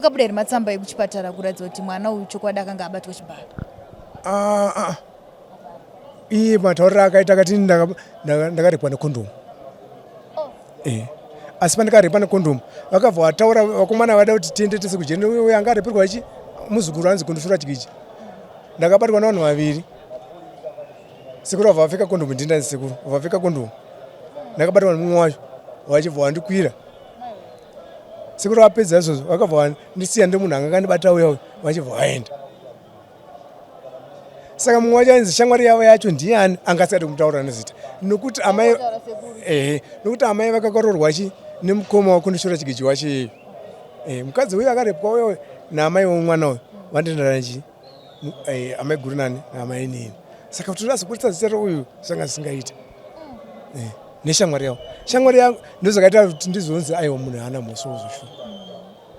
Akabuda here matsamba ekuchipatara kuratidza kuti mwana uyu chokwadi akanga abatwa chibharo? Ah, ah. Iye matauriro akaita akati ndakarepwa nekondomu. Oh. Eh. Asi pandakarepa nekondomu vakabva vataura vakomana vada kuti tiende tese kujeri uyo anga arepirwa ichi muzukuru anzi kundishura chikichi. Ndakabatwa nevanhu vaviri. Sekuru vabva vapfeka kondomu ndinda sekuru vabva vapfeka kondomu. Ndakabatwa nemumwe wacho vachibva vandikwira. Sekuru vapedza izvozvo vakabva vandisiya ndemunhu anga akandibata uya uya vachibva vaenda. Saka mumwe wacho ainzi shamwari yavo yacho ndiyani anga asingadi kumutaura nezita nokuti amai ehe nokuti amai vakakarorwa chi nemukoma wakundishora chigeji wacho iyeyo. Eh, mukadzi uyu akarepwa uya uya naamai vomwana uyu vandenderana chi eh, amai guru nani naamai nini. Saka kuti azobudisa zita reuyu zvanga zvisingaita. Eh, neshamwari yavo shamwari yangu ndozvakaita kuti ndizonzi aiwa munhu haana mhosva wozoshuwa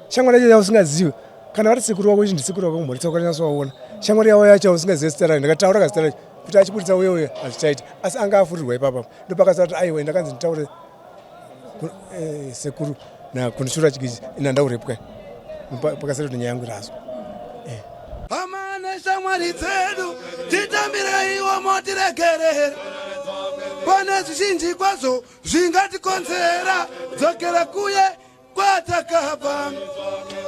shamwari yacho yausingazive kana vari sekuru wako ichi ndisekuru wako kumhorisa ukanyatsovaona shamwari yavo yacho yausingazive zita rayo ndakataura kazita racho kuti achibudisa uye uye hazvichaita asi anga afurirwa ipapa ndopakasara kuti aiwa ndakanzi nditaure eh, sekuru nakundishura chikichi ina ndaurepwa pakasara kuti nyaya yangu iraswa eh. Hama neshamwari dzedu titambireiwo motiregerera pane zvizhinji kwazvo zvingatikonzera dzokera kuye kwatakabva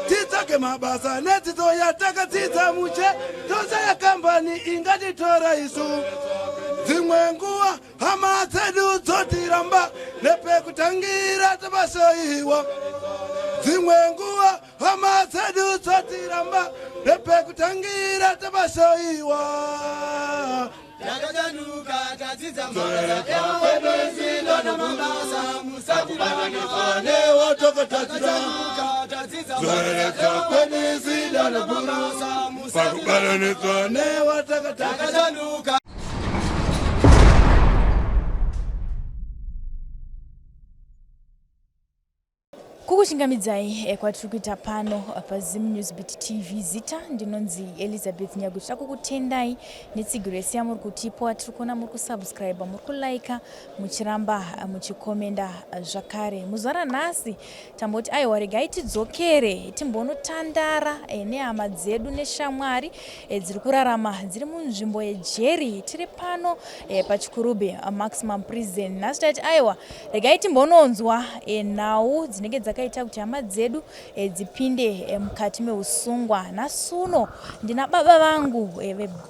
titsvage mabasa nedzidzo yatakadzidza mushe toshaya kambani ingatitora isu dzimwe nguva Hama dzedu dzotiramba nepekutangira tabasaiwa. Dzimwe nguva hama dzedu dzotiramba nepekutangira tabasaiwa. Takachanuka tadzidza mabasa mabasa musatibatanidzwa newatokatadzira. Takachanuka tadzidza mabasa pakubatanidzwa newatokatadzira. Takachanuka Kukuchingamidzai eh, kwatiri kuita pano eh, paZim News Beat TV. Zita ndinonzi Elizabeth Nyagu. Tinoda kukutendai netsigiro yese yamuri kutipa. Tiri kuona muri kusubscribe, muri kulike, muchiramba eh, muchikomenda zvakare. Muzuva ranhasi tamboti aiwa regai tidzokere timbonotandara nehama dzedu neshamwari dziri kurarama dziri munzvimbo yejeri. Tiri pano paChikurubi Maximum Prison. Nhasi tati aiwa regai timbononzwa nhau dzinenge dzakaita kuti hama dzedu dzipinde mukati meusungwa. Nhasi uno ndina baba vangu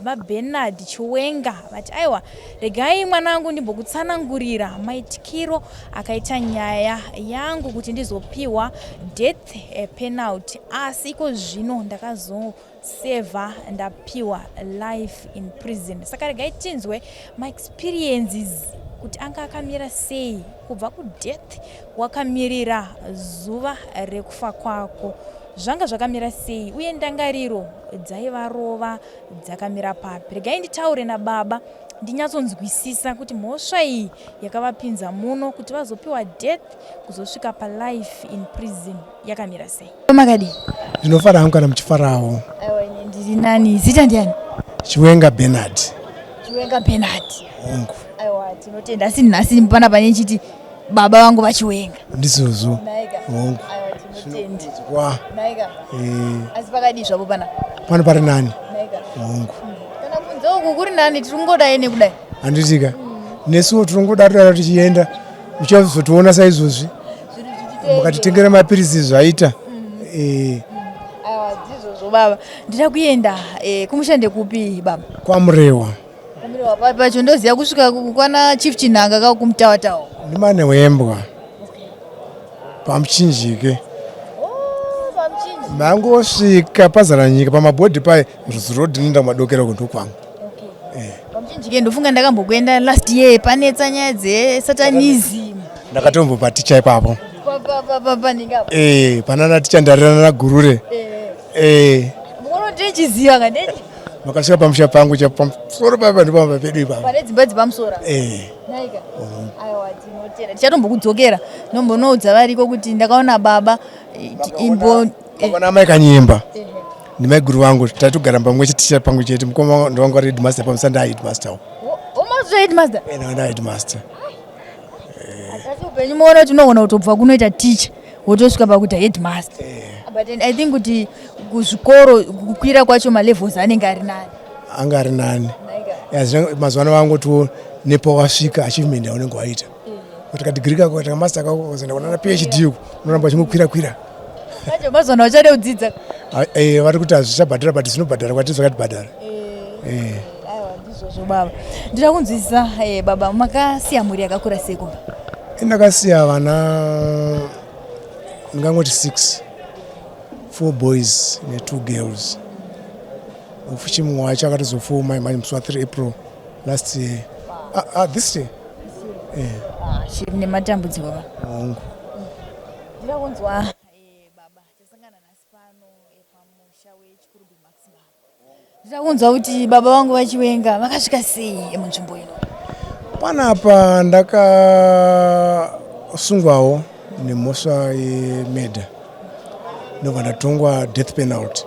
vaBernard Chiwenga vati aiwa regai mwanangu ndimbokutsanangurira maitikiro akaita nyaya yangu kuti ndizopiwa death penalty, asi iko zvino ndakazo seva ndapiwa life in prison. Saka regai tinzwe maexperiences kuti anga akamira sei kubva kudeath wakamirira zuva rekufa kwako, zvanga zvakamira sei uye ndangariro dzaivarova dzakamira papi. Regai nditaure nababa ndinyatsonzwisisa kuti mhosva iyi yakavapinza muno kuti vazopiwa death kuzosvika palife in prison yakamira sei. Makadii? Ndinofara hangu kana muchifarawo. Aiwa ini ndiri nani. Zita ndiani? Chiwenga Bernard. Chiwenga Bernard. Hongu. Aiwa tinotenda asi nhasi pana pane nchiti baba vangu vaChiwenga. Ndizvozvo. Hongu. Aiwa tinotenda. Wa. Naika. Eh. Asi pakadii zvavo pana? Pano pari nani. Naika. Hongu. Kana kunze uku kuri nani tiri kungodai nekudai. Handitika. Nesuwo tiri kungodaro daro tichienda. Muchazotiona saizvozvi. Mukatitengera mapiritsi zvaita. Eh. Aiwa ndizvozvo baba. Ndida kuenda eh, kumusha ndekupi baba? KwaMurewa. KwaMurewa papi pacho ndoziva kusvika kwana Chief Chinhanga ka kumutawatawa. Ndimane wembwa. Pamuchinjike. Oh, pamuchinjike. Mangosvika pazara nyika pamabhodhi paye road inoenda kumadokero ndokwangu. Okay. Eh. Pamuchinjike ndofunga ndakambokuenda last year panetsa nyaya dzesatanism. Ndakatombopa ticha ipapo. Pa Eh, panana ticha ndarirana nagurure. Eh. Eh. Mukono ndichiziva ka ndechi. Makasvika pamusha pangu cha pamusoro papa ndipo pamba pedu ipapo. Pane dzimba dzepamusoro. Eh. Naika. Aiwa tinotenda. Tichatombokudzokera nombonoudza variko kuti ndakaona baba imbo Makaona amai Kanyemba. Ndimaiguru vangu tatogara pamwe chete ticha pangu chete mukoma ndovangu vari headmaster pamusanda headmaster. Omazo headmaster. Eh, ndanga headmaster. Asi upenyu muona kuti unogona kutobva kunoita teacher wotosvika pakuita headmaster. But I think kuti kuzvikoro kukwira kwacho malevels anenge ari nani. Anga ari nani. Mazuva ano vangotiwo nepawasvika achievement yaunenge waita. Kuti kadigiri kako kana master kako ukazoenda kunana PhD uko unoramba uchingokwira kwira. Manje mazuva ano vachade kudzidza. Eh, vari kuti hazvichabhadhara but zvinobhadhara kwatiri zvakatibhadhara. Eh. Aiwa ndizvozvo baba. Ndinoda kunzwisisa eh, baba makasiya mhuri yakakura sei kumba? Ndakasiya vana ndingangoti 6 4 boys ne2 girls. Ufuchi mumwe wacho akatozofoma manje musi wa 3 April last year. Ah, ah, this year. Eh. Ah, chiri nematambudziko baba. Hongu. Ndinoda kunzwa eh, baba tasangana nhasi pano eh, pamusha weChikurubi Maximum. Ndinoda kunzwa kuti baba vangu vaChiwenga vakasvika sei munzvimbo ino. Panapa ndakasungwawo nemhosva yemurder ndobva ndatongwa death penalty.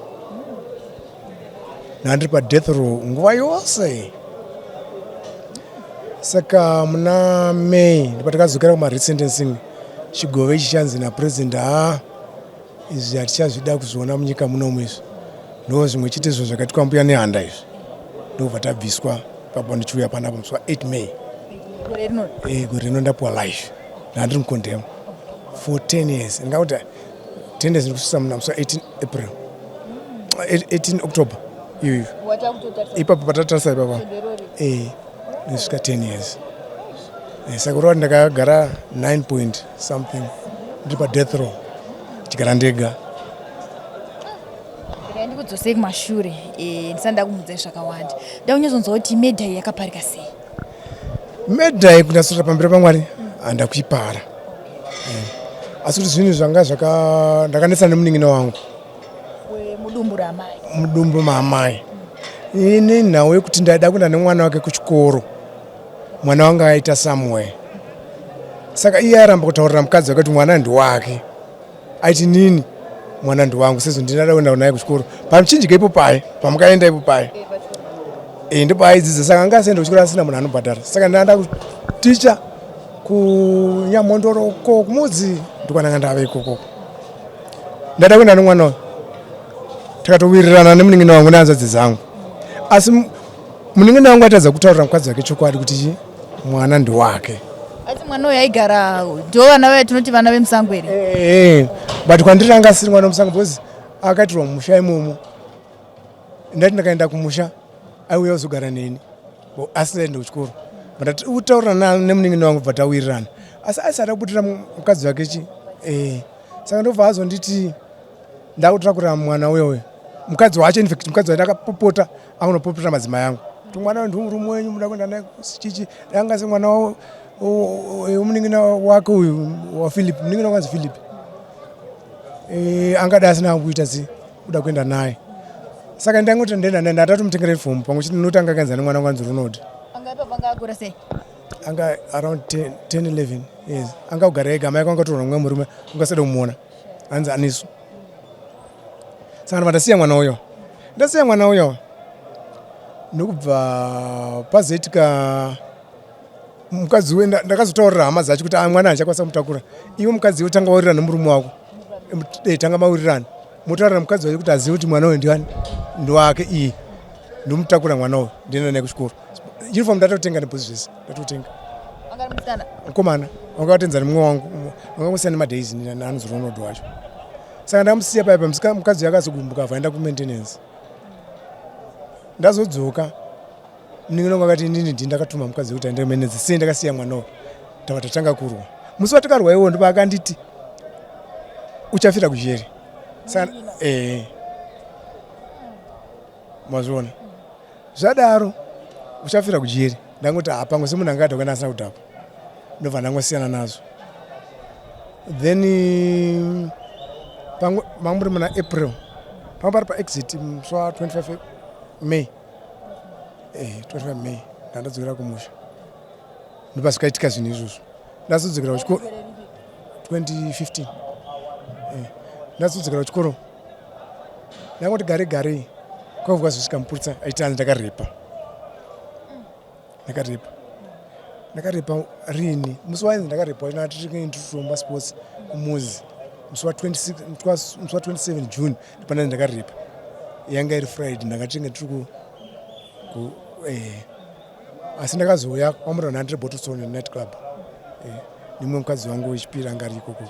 Ndandiri padeath row nguva yose. Saka muna May ndopatakadzokera kuma resentencing chigove ichi chanzi napresident haa izvi hatichazvida kuzviona munyika munomu izvi ndo zvimwe chete izvo zvakaitwa mbuya nehanda izvi ndobva tabviswa ipapo ndichiuya panapa musi wa 8 May Gore rino. Eh, gore rino ndapuwa life ndandiri mukondemo for 10 years ndingakuti 10 years ndikusvitsa muna musi wa 18 April 18 October iyoyo ipapo patatarisa ipapa eh ndisvika 10 years. Saka kureva kuti ndakagara 9 point something ndiri padeath row ndichigara ndega. Regai ndikudzosei kumashure eh, ndisati ndakumudzai zvakawanda. Nda kunyazonzwa kuti murder iyi yakaparika sei. Murder iyi kunyatsota pamberi paMwari handa kuipara. Asi kuti zvinhu zvanga zvaka ndakanetsana nemunin'ina wangu. Mudumbu ramai. Mudumbu maamai. Ine nhau yekuti ndaida kuenda nemwana wake kuchikoro. Mwana wangu aita somewhere. Saka iye airamba kutaurira mukadzi wake kuti mwana ndiwake. Aiti nini mwana ndiwangu sezvo ndinada kuenda naye kuchikoro. Pamuchinjika ipo paye, pamukaenda ipo paye. Eh, ndipo aidzidza saka anga asienda kuchikoro asina munhu anobhadhara. Saka ndanda kuticha kuNyamhondoro ko kumudzi ndikwananga ndave ikoko. Ndada kuenda nemwana uyu. Takatowirirana nemunin'ina wangu nehanzvadzi dzangu. Asi munin'ina wangu atadza kutaurira mukadzi wake chokwadi kuti chi mwana ndiwake. Asi mwana uyu aigara ndo vana vaya tinoti vana vemusango here? Eh, but kwandiri anga asiri mwana wemusango because akaitirwa mumusha imomo. Ndati ndakaenda kumusha aiuya kuzogara neni asingaende kuchikoro. But ndataurira nemunin'ina wangu bva tawirirana. Asi aisada kubudira mukadzi wake chi eh. Saka ndobva azonditi ndakutakura mwana uyo uyo. Mukadzi wacho in fact mukadzi wacho akapopota akunopopotera madzimai angu. Kuti mwana uyu ndimurume wenyu muda kuenda naye chichi anga semwana wemunin'ina wake uyu waPhilip munin'ina wangu anzi Philip. Eh, angada asina kuita si kuda kuenda naye. Saka ndangoti ndenda naye ndatomutengerera uniform pamwe chete nekuti anga akaenzana nemwana wangu anzi Ronald. Anga ipapo anga akura sei? Anga around 10 10 11 years. Anga kugara ega amai kwanga kutorwa nemumwe murume ungasada kumuona. Anzi Anisu. Saka ndobva ndasiya mwana uyo. Ndasiya mwana uyo. Ndokubva pazoitika mukadzi uye ndakazotaurira hama dzacho kuti mwana handichakwanisa kumutakura. Iwe mukadzi iwe tanga wawirirana nemurume wako. Tanga mawirirana. Motaurira mukadzi wacho kuti azive kuti mwana uyu ndiani ndiwake iye. Ndomutakura mwana uyu ndienda naye kuchikoro. Uniform ndatotenga nebhutsu zvese ndatotenga. Anga ari musikana? Mukomana wanga watenzana nemumwe wangu wanga kusiyana nemadays anonzi Ronald wacho. Saka ndamusiya paya pa mukadzi uyu akazogumbuka abva aenda kumaintenance. Ndazodzoka munin'ina wangu akati inini ndini ndakatuma mukadzi kuti aende kumaintenance sei ndakasiya mwana uyu. Tava tatanga kurwa. Musi watakarwa iwowo ndipo akanditi uchafira kujeri. Saka eh mazviona. Zvadaro uchafira kujeri. Ndangoti hapangwe semunhu anga adhakwa asina kudhakwa. Ndobva ndangosiyana nazvo. Then pamwe muri muna April. Pamwe pari paexit musi wa 25 May. Eh 25 May ndandadzokera kumusha. Ndopazvikaitika zvinhu izvozvo. Ndazodzokera kuchikoro 2015. Eh ndazodzokera kuchikoro. Ndangoti gare gare kwabva kwazosvika mupurisa aiti hanzi ndakarepa. Ndakarepa. Ndakarepa rini? Musi wainzi ndakarepa wacho tiri kutomba sports kumuzi. Musi wa26, musi wa27 June ndipana ndakaripa. Yanga iri Friday, ndakatinge tiri ku asi ndakazouya kwamurana ndiri Bottlestone Night Club nemumwe mukadzi wangu wechipiri anga ari ikoko.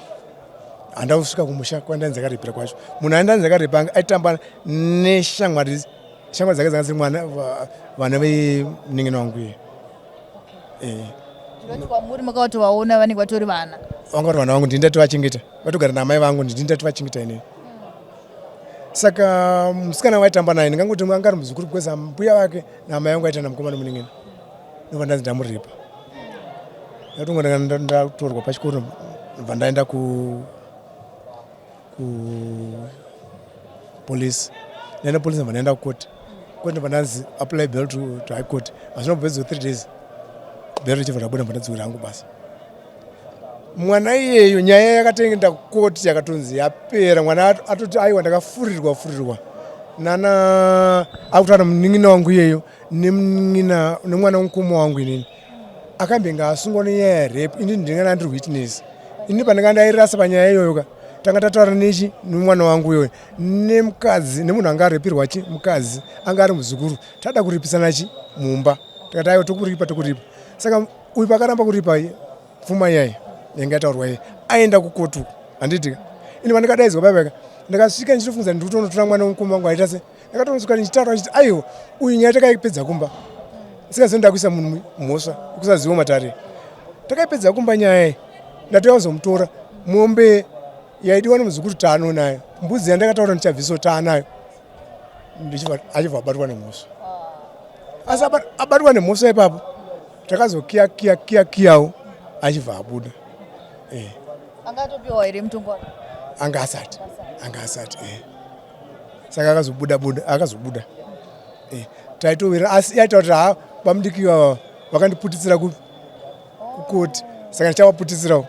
Handina kusvika kumusha kwandanzi ndakaripira kwacho. Munhu andanzi ndakaripa aitamba neshamwari, shamwari dzake dzanga dziri mwana vana vemunin'ina wangu iye. Tinoti kwamuri makavatovaona vanenge vatori vana. Vanga vari vana vangu, ndini ndatovachengeta, vatogara naamai vangu, ndini ndatovachengeta inini. Saka musikana waitamba naye ndingangoti anga ari muzukuru because mbuya vake naamai vangu aita namukoma nemunin'ina. Ndobva ndanzi ndamuripa. Ndatonga ndatorwa pachikoro, ndobva ndaenda ku police. Ndaenda police, ndobva ndaenda kukoti. Koti ndobva ndanzi apply bail to high court. Hazvina kupedza 3 days, bail richibva rabuda, ndobva ndadzokera hangu basa. Mwana iyeyo, nyaya yakatoenda kukoti, yakatonzi yapera. Mwana atoti aiwa, ndakafurirwa furirwa nana akutaura munin'ina wangu iyeyo nemunin'ina nemwana wemukoma wangu inini akambenge asungwa nenyaya yerape. Inini ndingana ndiri witness ini pandanga ndairasa panyaya iyoyo ka. Tanga tataura nechi nemwana wangu iyoyo nemukadzi nemunhu anga arepirwa chi mukadzi anga ari muzukuru. Tada kuripisana chi mumba, tikati aiwa, tokuripa, tokuripa. Saka uyu pakaramba kuripa pfuma iyaya yanga yataurwa iye, aenda kukoti uku, handiti? Ini pandakadaidzwa paipaka, ndakasvika ndichitofungiza ndiri kutonotora mwana wemukoma wangu aita se. Ndakatonosvika ndichitaura ndichiti aiwa, uyu nyaya takaipedza kumba, singazivi ndakuisa munhu mhosva kusaziva matare. Takaipedza kumba nyaya iyi, ndatouya kuzomutora. Mombe yaidiwa nemuzukuru taano nayo, mbudzi yandakataura ndichabvisawo taanayo. Achibva abatwa nemhosva. Asi abatwa nemhosva ipapo, takazokiya kiya kiya kiyawo, achibva abuda. Angatopiwa here mutongo wake? Anga asati, anga asati. Saka akazobuda buda, akazobuda. Taitowira, asi yaita kuti ha, bamudiki ivava vakandiputitsira kukoti, saka ndichavaputitsirawo.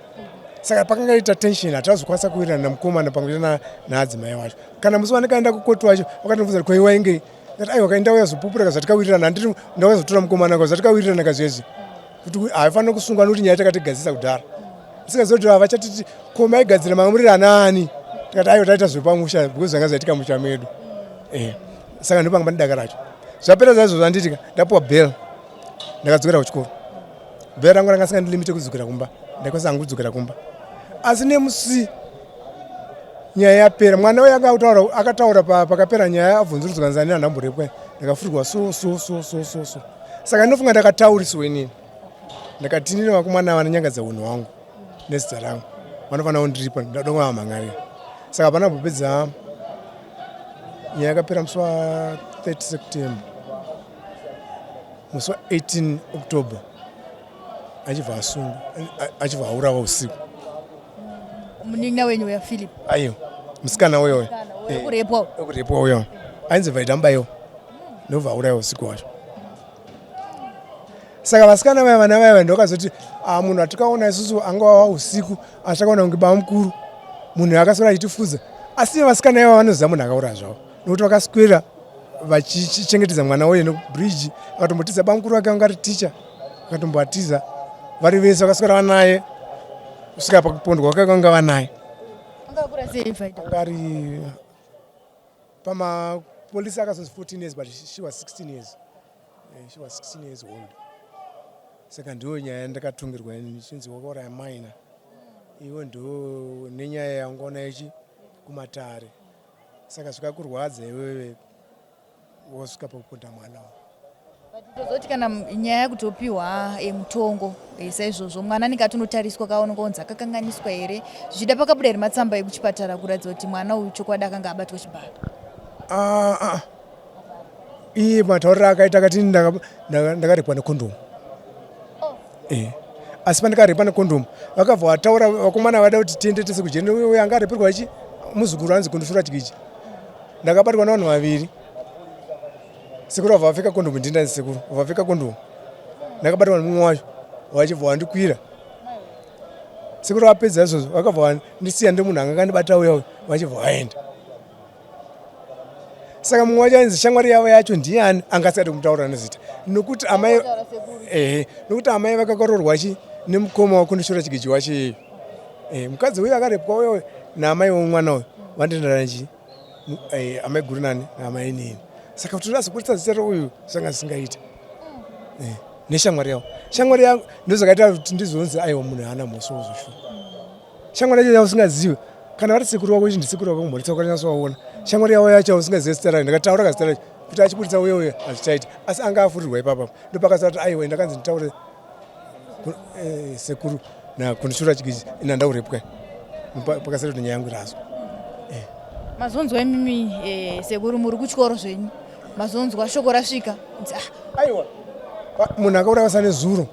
Saka pakanga ita tension, hatazokwanisa kuwirirana namukomana pamwe chete naadzimai wacho. Kana musi wandikaenda kukoti wacho, vakatobvunza kuti koiwa ingei. Ndati aiwa, kaenda uyazopupura zvatikawirirana, handiri ndauyazotora mukomana kwa zvatikawirirana kazvezvi kuti haifaniri kusungwa nokuti nyaya takatigadzisa kudhara. Tisingazivi kuti havachatiti ko maigadzira mamuriri anaani. Tikati aiwa, taita zvepamusha because zvanga zvaitika musha medu. Saka ndopanga pane daka racho. Zvapera zaizvozvo, handitika ndapuwa bail, ndakadzokera kuchikoro. Bail rangu ranga singandilimite kudzokera kumba, ndaikwanisa hangu kudzokera kumba. Asi nemusi nyaya yapera, mwana uyo akataura, akataura pakapera nyaya abvunzurudzwa, kanzi ani handamborepwa, ndakafurirwa so so so so so so. Saka ndinofunga ndakatauriswa inini, ndakati nini vakomana vanonyangadza unhu hwangu nezita rangu, vanofanira kundiripa, ndada kuvamhan'arira. Saka hapana kupedza nyaya yakapera musi wa30 September, musi wa18 October achibva asungwa, achibva aurawa usiku. Munin'ina wenyu uya Philip? Aiwa, musikana uyoyo. Wekurepwa? Wekurepwa uyo ainzi Vaida Mubayiwa, ndobva aurayiwa usiku wacho. Saka vasikana vaya, vana vaya, ndokazoti ah, munhu atikaona isusu angava usiku, asi takaona kunge baba mukuru, munhu akaswera achitifudza. Asi vasikana ivava vanoziva munhu akauraya zvavo nokuti vakaswera vachichengetedza mwana uye nekubridge, vakatombotiza. Baba mukuru vake vanga ari ticha, vakatomboatiza vari vese, vakaswera vanaye kusvika pakupondwa kwake, vanga vanaye. Angakura sei Vaida? Anga ari pamapolisi akazonzi 14 years, but she was 16 years. She was 16 years old. Saka ndiyo nyaya yandakatungira ichinzi wakauraya minor iwe, ndo nenyaya yangoona ichi kumatare. Saka zvikakurwadza iwewe, wosvika pakuponda mwana wa Tozoti kana nyaya yakutopiwa mutongo, saizvozvo mwana anenge atonotariswa kaonekwa kunzi akakanganiswa here, zvichida pakabuda here matsamba ekuchipatara kuratidza kuti mwana uyu chokwadi akanga abatwa chibharo? Ah, ah. Iye matauriro akaita akati ndakarepwa nekondomu. Asi pandikarepa nekondomu, vakabva vataura vakomana vada kuti tiende tese kujeri. Uyo anga arepirwa ichi muzukuru anzi kundishura chikichi, ndakabatwa nevanhu vaviri. Sekuru vabva vapfeka kondomu, ndindanzi sekuru vabva vapfeka kondomu, ndakabatwa nemumwe wacho, vachibva vandikwira. Sekuru vapedza izvozvo, vakabva vandisiya ndemunhu anga akandibata uya uya, vachibva vaenda. Saka mumwe wacho ainzi shamwari yavo yacho ndiani anga asingadi kumutaura nezita nokuti amai, ehe, nokuti amai vakakarorwa chi nemukoma wakundishura chigeji wacho iyeyo. Mukadzi uyo akarepwa uyo. Naamai vomwana uyu vandendarana chii? Eh, amai guru nani naamai nini. Saka kuti azoburitsa zita reuyu zvanga zvisingaita. Eh, neshamwari yavo. Shamwari yangu ndozvakaita kuti ndizonzi aiwa munhu haana mhosva wozoshuwa. Shamwari yacho yausingazivi kana vari sekuru wako ichi ndisekuru wako kumhorisa wakanyatso waona. Shamwari yavo yacho usingazivi zita rayo ndakataura kazita racho kuti achiburitsa uye uye hazvichaita asi anga afurirwa ipapa ndopakasara kuti aiwa ndakanzi nditaure eh, sekuru nakundishura chikiji ina ndaurepwa pakasara kuti nyaya yangu irazwa eh. Mazonzwa imimi eh, sekuru muri kuchikoro zvenyu mazonzwa shoko rasvika ah. Aiwa munhu akaurawa sanezuro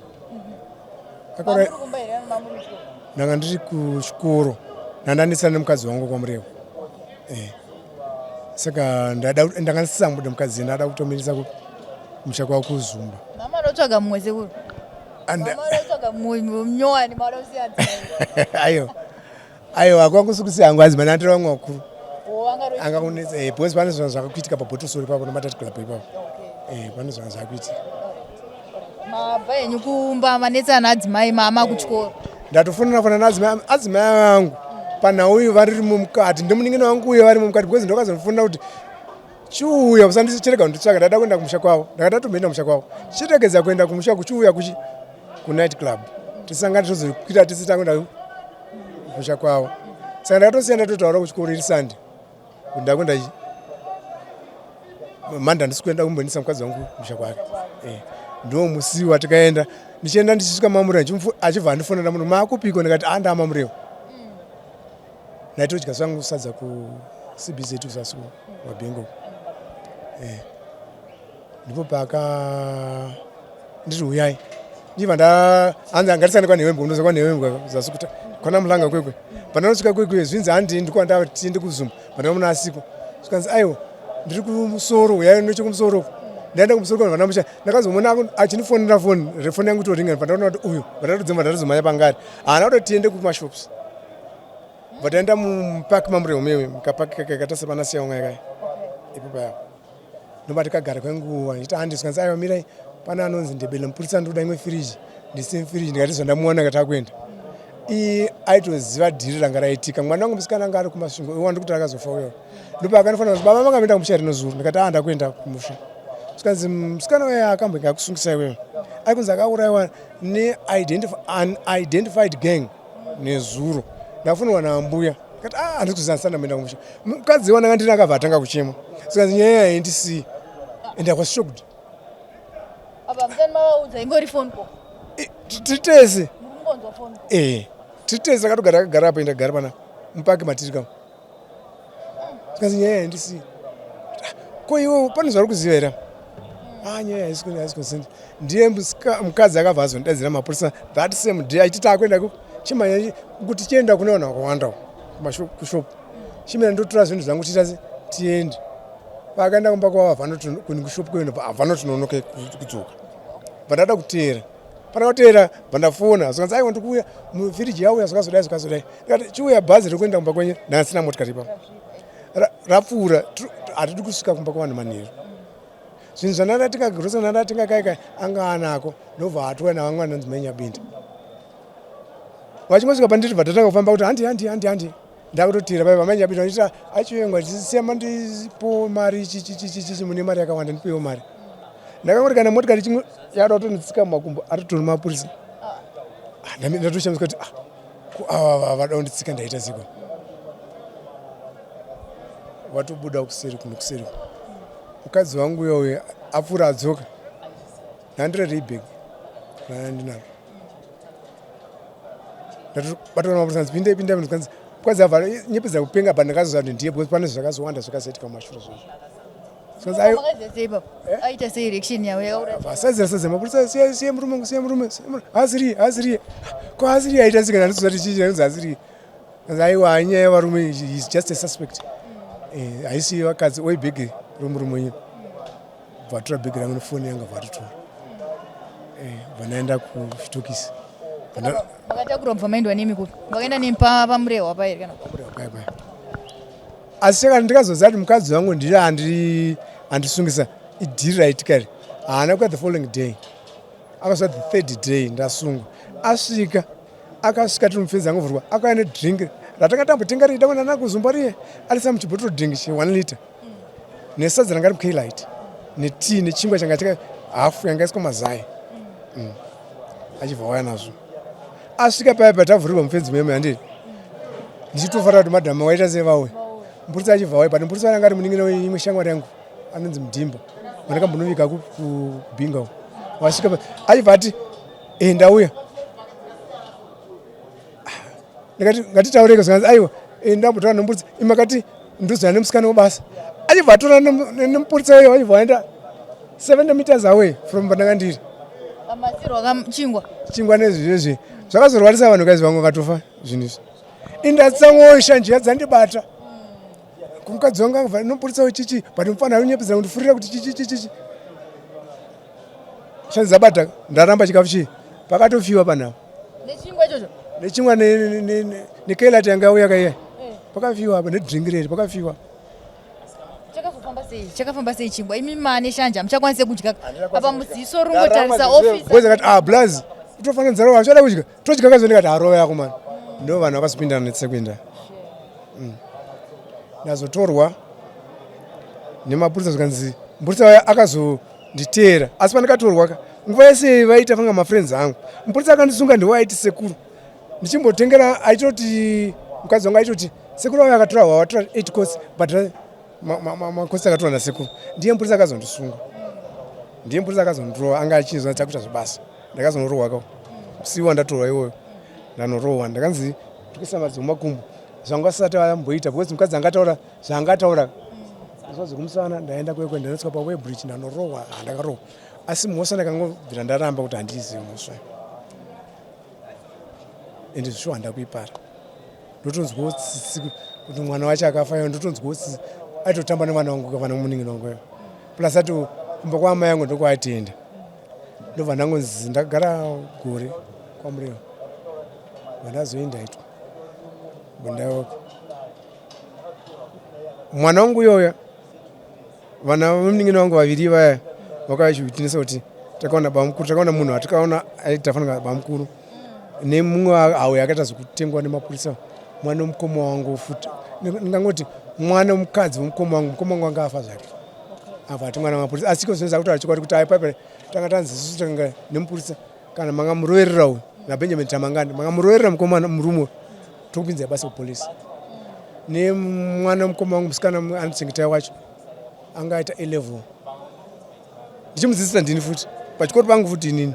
ndanga ndiri kuchikoro ndandanetsana nemukadzi wangu kwamurewa eh. Saka ndanga ndisisamude mukadzi ndada kutomirisa kumusha kwavo kuzumba. Mama ndotsvaga mumwe sekuru. Mama mumwe munyowani mada kusiyana. Aiwa aiwa kwangu sikusi hangu hanzi mana ndiri vamwe vakuru anga kunetsa eh, because pane zvinhu zvakakuitika pabhotosori ipapo nematati club ipapo eh, pane zvinhu zvakakuitika. Mabva henyu kumba manetsana adzimai mama kuchikoro. Ndatofonera fona naadzimai adzimai vangu panhau iyo varimo mukati ndomunin'ina wangu uyo varimo mukati because ndakazofonera kuti chiuya usandichirega kunditsvaga ndada kuenda kumusha kwavo ndakada tomboenda kumusha kwavo chiregedza kuenda kumusha kuchiuya kuchi kunight club tisangane tozokwira tisi takuenda kumusha kwavo saka ndakatosiya ndatotaura kuchikoro iri sunday kuti ndakuenda manda handisi kuenda kumboendesa mukadzi wangu kumusha kwake eh, ndo musi watikaenda ndichienda ndichisvika mamurewa achibva andifonera munhu maakupiko ndikati a ndaamamurewa ndaitodya zvangu sadza kuCBZ kuzasi mabhengo eh. Ndipo paka nditi huyai ndibva nda hanzi angatisane kwanhewembwa unoza kwanhewembwa zasi kuta kwana mulanga kwekwe pandanosvika kwekwe zvinzi handi ndiko tiende kuzumba pandanomuna asiko zvikanzi aiwa ndiri kumusoro huyai nechekumusoro uko ndaenda kumusoro kwanhu vana ndakazomuona achindifonera foni refoni yangu itoringa pandaona kuti uyu vandatodzimba ndatozomhanya pangari haana kuti tiende kumashops vataenda mupark mamurehwa mewe mukapark kakaita sepana siyaunga yakaya ipo paya ndoba tikagara kwenguva ndichiti handi zvikanzi aiwa mirai pane anonzi ndebele mupurisa ndoda imwe firiji ndisime firiji ndikati zvandamuona kati akuenda iye aitoziva dhiri ranga raitika mwana wangu musikana anga ari kumasvingo iwa ndikuti akazofa uyo ndopa akanofanira kuti baba vanga kumusha rino zuro ndikati ah ndakuenda kumusha zvikanzi musikana uya akambenge akusungisa iwewe aikunzi akaurayiwa neunidentified gang nezuro ndafonwa naambuya kati ah handisi kuziva ndisati ndamboenda kumusha mukadzi wandanga ndina akabva atanga kuchema sikanzi nyaya yayi ndisii and I was shocked. Apa musani mavaudza ingori phone call. Tiri tese. Eh, tiri tese akatogara akagara apo enda gara pana mupaki matiri kama. Sikanzi nyaya yayi ndisii. Ko iwe pane zvauri kuziva here? Ah nyaya haisi haisi consent. Ndiye mukadzi akabva azondidaidzira mapurisa that same day achiti takuenda ku chimanya kuti chienda kune vanhu vakawanda kushop. Chimira ndotora zvinhu zvangu tiita tiende. Paakaenda kumba kwavo havana kushop kuenda havana tinonoke kudzoka. Vandada kuteera. Pana kuteera vandafona zvikanzi aiwa ndikuuya mufiriji yauya zvakazodai zvakazodai. Ndikati chiuya bhazi riri kuenda kumba kwenyu ndanga motikari ipapo. Rapfuura hatidi kusvika kumba kwavanhu manheru. Zvinhu zvandanga grocery ndanga kai kai anga anako ndobva atouya navamwe vanonzi mai Nyabinda. Vachingosvika pandiri bva tatanga kufamba kuti handi handi handi handi ndakutotira paipa mai Nyabinda vachiti achivengwa siya mandipo mari chichichichichi mune mari yakawanda ndipewo mari. Ndakangoti kana motikari chimwe yakada kutonditsika mumakumbo atotori mapurisa. Ah, ndatoshamiswa kuti ah, ko ava vada kunditsika ndaita seko. Watobuda kuseri kuno kuseri. Mukadzi wangu uyo uyo apfuura adzoka. Ndandire rebag randinaro. Ndatobatwa namapurisa nzi pindai pindai ndikanzi mukadzi abva nyepedza kupenga but ndakazoziva kuti ndiye because pane zvakazowanda zvakazoitika mumashure zvozvo. Zvikanzi ayo Makaziva ipapo? Aita sei reaction yavo yakaura? vasadzira sadza mapurisa siya siya murume wangu siya murume siya murume asiri asiri ko asiri aita sei kana ndisiziva kuti chii chinonzi asiri Kanzi aiwa inyaya yevarume is just a suspect eh haisi vakadzi oi bhegi romurume wenyu vatora bhegi rangu nefoni yanga vatotora eh vanaenda kuchitokisi Makatakura mubva maendwa nemi kupi? Makaenda nemi pamurehwa paye kana? Paya paya. Asi chakati ndikazoziva kuti mukadzi wangu ndiye andi andisungisa idhiri raitika iri haana kuya the following day akasvika the third day ndasungwa asvika akasvika tiri mufenzi angovhurwa akauya nedrink Ratanga tambotenga riye damwe nana kuzumba riye arisa muchibhotoro drink che 1 liter. Nesadza ranga riri light netii nechingwa changa chaka hafu yanga iswa mazai. Achibva waya nazvo. Asvika paya patavhurirwa mufenzi meme handiri. Ndichitofara kuti madam waita sei vauya. Mupurisa achibva waya but mupurisa anga ari munin'ina weimwe shamwari yangu anonzi Mudhimba. Vandakambonobika kubhinga uko. Wasvika achibva ati eh ndauya. Ndikati ngatitaureke zvikanzi aiwa eh ndambotaura nemupurisa imakati ndozana nemusikana webasa. Achibva atora nemupurisa uyo achibva aenda 70 meters away from pandanga ndiri. Amasirwa chingwa. Chingwa nezvizvezvi zvakazorwarisa vanhu guys vamwe vakatofa zvinhu izvi. Indatsamwawo shanje dzandibata. Kumukadzi wangu akabva nomupurisa wechichi but mufana ainyepedzera kundifurira kuti chichi chichi. Shanje dzabata ndaramba chikafu chii pakatofiwa panapa. Nechingwa ichocho. Nechingwa nekelati yanga yauya kaiya. Eh. Pakafiwa apa nedrink reri pakafiwa. Chakazofamba sei? Chakafamba sei chingwa? Imi mane shanje hamuchakwanise kudya. Apa muziso ringotarisa office. Boys akati ah blaz utofanira nzara wacho kudya. Todya kazo ndikati harova yako man. Ndo vanhu vakazopindana netsekwenda. Ndazotorwa nemapurisa zvikanzi mupurisa waya akazonditeera asi pandakatorwa ka nguva yese vaita fanga mafriends angu mupurisa akandisunga ndiwo aiti sekuru ndichimbotengera aitoti mukadzi wangu aitoti sekuru wavo akatora wawatora 8 course but makosi akatora nasekuru ndiye mupurisa akazondisunga ndiye mupurisa akazondirowa anga achinzwa takuita zvebasa ndakazonorohwa ka siwa ndatorwa iwoyo ndanorohwa ndakanzi ndikuisa madzimumakumbo zvanga vasati vamboita because mukadzi angataura zvaangataura zva zvekumusana ndaenda kwekwe ndanotsika paway bridge ndanorohwa handakarohwa asi mhosva ndakangobvira ndaramba kuti handiizivi mhosva ende zvishuwa handakuipara ndotonzwawo tsitsi kuti mwana wacho akafa iyo ndotonzwawo tsitsi aitotamba nemwana wangu kavana munin'ina wangu iyo plus ati kumba kwaamai yangu ndokwaatienda ndobva ndangonzi ndakagara gore kwaMurewa vandazoenda itwa mwana wangu iyoya vana vemunin'ina wangu vaviri vaya vakachiwitnesa kuti takaona bamukuru takaona munhu atikaona aitafanira bamukuru nemumwe auyo akaita zvekutengwa nemapurisa mwana wemukoma wangu futi ndingangoti mwana wemukadzi wemukoma wangu mukoma wangu anga afa zvake abva atengwa nemapurisa asi iko zvinoza kutaura chokwadi kuti aipape tanga tanzi isusu tanga nemupurisa kana manga muroverera uyu naBenjamin Tamangani manga muroverera mukomana murume tokupinzai basa kupolisi nemwana mukoma wangu musikana anochengetai wacho anga aita A level ndichimudzidzisa ndini futi pachikoro pangu futi inini.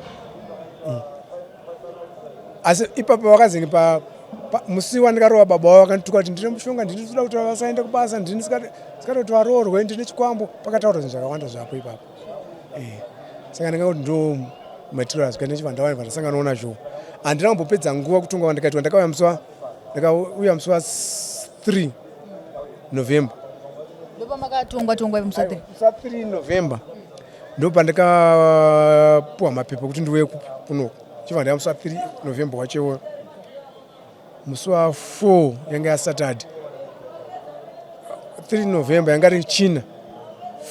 Asi ipapo vakazenge pa musi wandikarova baba wavo vakandituka kuti ndine mushonga ndini ndinoda kuti vasaende kubasa ndini ndisingade kuti varoorwe ndine chikwambo pakataurwa zvinhu zvakawanda zvapo ipapo. Eh. Saka ndingangoti ndo maitiro azvo kana ndichibva ndauya ndasanganawo nazvo. Handina kumbopedza nguva kutonga kwandakaitwa ndakauya musi wa ndakauya musi wa 3 November. Ndopamakatongwa tongwa musi wa 3. Musi wa 3 November ndopandakapuwa mapepa kuti ndiuye kunoku. Chibva ndauya musi wa 3 November wacho iwoyo. Musi wa 4 yanga yaSaturday. 3 November yanga iri China.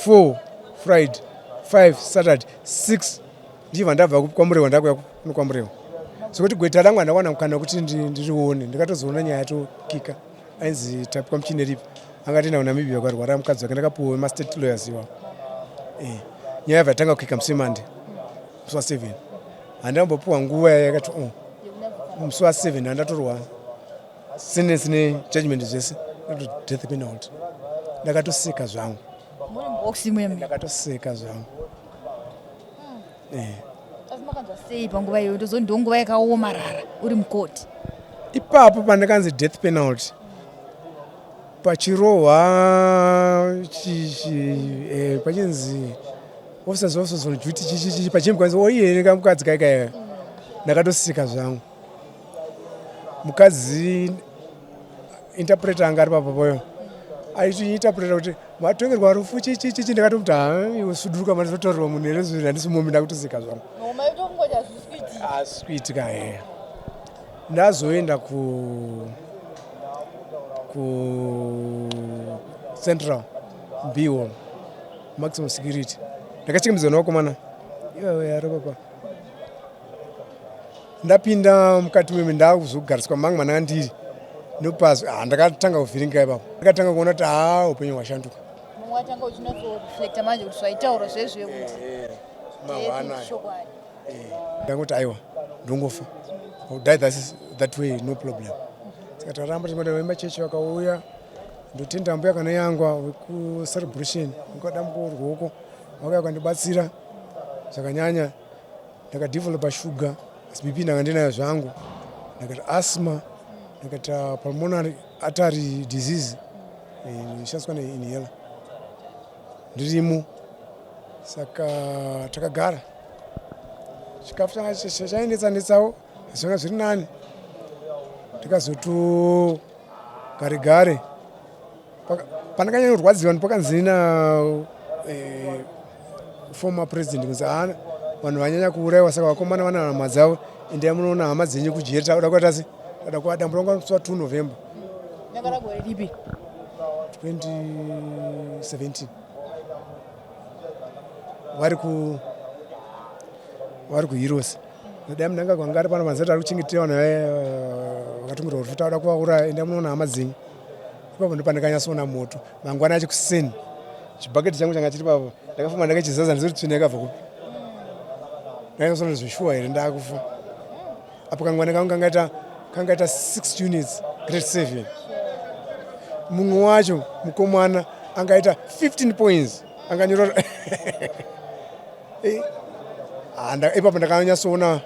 4 Friday, 5 Saturday, 6 ndichibva ndabva kwaMurewa ndakuya kuno kwaMurewa. Sokuti gweta rangu handawana mukana wekuti ndirione ndikatozoona nyaya yatokika ainzi Tapiwa Muchineripi anga atoenda kuNamibia kwarwara mukadzi wake ndakapuwa mastate lawyers iwawo. Eh, nyaya yabva yatanga kukika musi weMonday musi wa 7 handambopuwa nguva yakati oh musi wa 7 handatorwa sentence nejudgment zvese death penalty ndakatoseka zvangu Muri mubox imwemwe. Ndakatoseka zvangu. Eh. Asi makanzwa sei panguva iyoyo ndozoti ndonguva yakaomarara uri mukoti. Ipapo pandakanzi death penalty pachirohwa eh, pachinzi officers officers on duty chichichi pachimbwa kanzi oiye kamukadzi kaikaya ndakatoseka zvangu mukadzi interpreter anga ari papapoyo aitiinterpreta kuti matongerwa rufu chichichichi ndakatomuti ha iwe suduruka mandizotaurirwa munhu here zvinhu handisi mombe ndakutoseka zvangu hazvisi kuitika he ndazoenda ku ku central b hall maximum security ndakachengedzwa nevakomana ivayo yarobapa Ndapinda mukati meme ndakuzogariswa mangu mandanga ndiri. Ndopazwi ah, ndakatanga kuvhiringa ipapo. Ndakatanga kuona kuti haa upenyu hwashanduka. Mumwe watanga uchinatsoreflecta manje kuti zvaitaurwa zvezve kuti eh, mahwana. Chokwadi. Eh, ndangoti aiwa ndongofa. I'll die that way no problem. Saka taramba tingoenda vemachechi vakauya ndotenda mbuya kana yangwa wekucelebration ndikadambuka ruoko vakauya vakandibatsira zvakanyanya. Ndakadevelopa sugar asi BP ndanga ndinayo zvangu, ndakaita asthma, ndakaita pulmonary artery disease inoshandiswa eh, neinhaler ndirimo. Saka takagara chikafu changa chainetsa netsawo asi zvanga zviri nani. Tikazoto gare gare pandakanyanya kurwadziwa pakanzi na eh, former president kunzi haana vanhu vanyanya kuurayiwa saka vakomana vana hama dzavo endai munoona hama dzenyu kujeri takuda kuita se tada kuadambura nguva musi wa 2 November Nyakara gore ripi? 2017 vari kuHeroes dai Mnangagwa anga ari pano vanzati ari kuchengetera vanhu vakatungira rufu tauda kuvauraya endai munoona hama dzenyu. Ipapo ndipo pandakanyatsoona moto. Mangwana acho kuseni chibhaketi changu changa chiri papo ndakafamba ndakachizaza ndizoti tsvina yakabva kupi. Ndakanyatsoona zveshuwa here ndakufa. Apo kangwana kangu kangaita 6 units grade 7. Mumwe wacho mukomana angaita 15 points anganyora ipapo ndakanyatsoona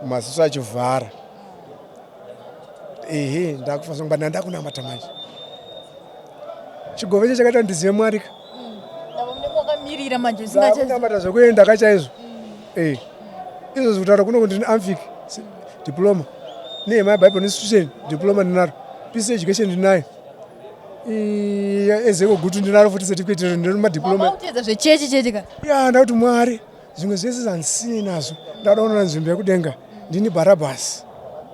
maziso achivhara. Ehe ndakufa zvangu but ndakunamata manje. Chigove cho chakaita ndizive Mwari ka. Avo munenge wakamirira manje usingachazi. Ndakunamata zvekuenda ka chaizvo. Eh. Izvozvi kutaura kuno kuti ndine Amfic diploma. Nehema Bible Institution diploma ndinaro. Peace Education ndinayo. Ezeko Gutu ndinaro futi certificate ndine madiploma. Mama utedza zvechechi chete ka. Ya ndakuti Mwari zvimwe zvese zvandisinei nazvo ndauda kunoona nzvimbo yekudenga ndini Bharabhasi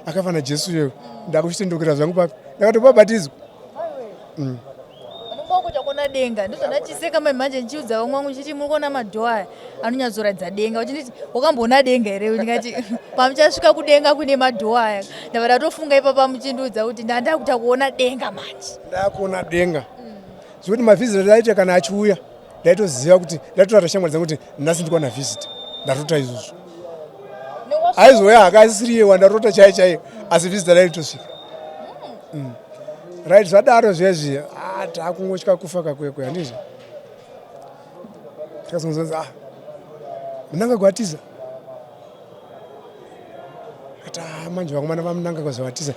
akafa naJesu iyoyo ndakuchitendukira zvangu papi ndakatobhabhatidzwa. Unonga kuona denga ndozvandachiseka mai manje ndichiudza vamwe vangu ndichiti muri kuona madhoo aya anonyatsoratidza denga vachinditi wakamboona denga here ndikati pamuchasvika kudenga kune madhoo aya ndabva ndatofunga ipapa muchindiudza kuti ndandakuta kuona denga manje. Ndakuona denga zvekuti mavhizita ndaita kana achiuya ndaitoziva kuti ndaitotaura shamwari dzangu kuti nhasi ndikuwana visit ndarota izvozvo aizouya hake asisiriye wandarota chaiye chaiye asi visit raitosvika. Right zvadaro zviya zviya ah, takungotya kufa kakwekwe handizvo tikazonzonzi ah Mnangagwa atiza kati ah, manje vakomana vaMnangagwa zvavatiza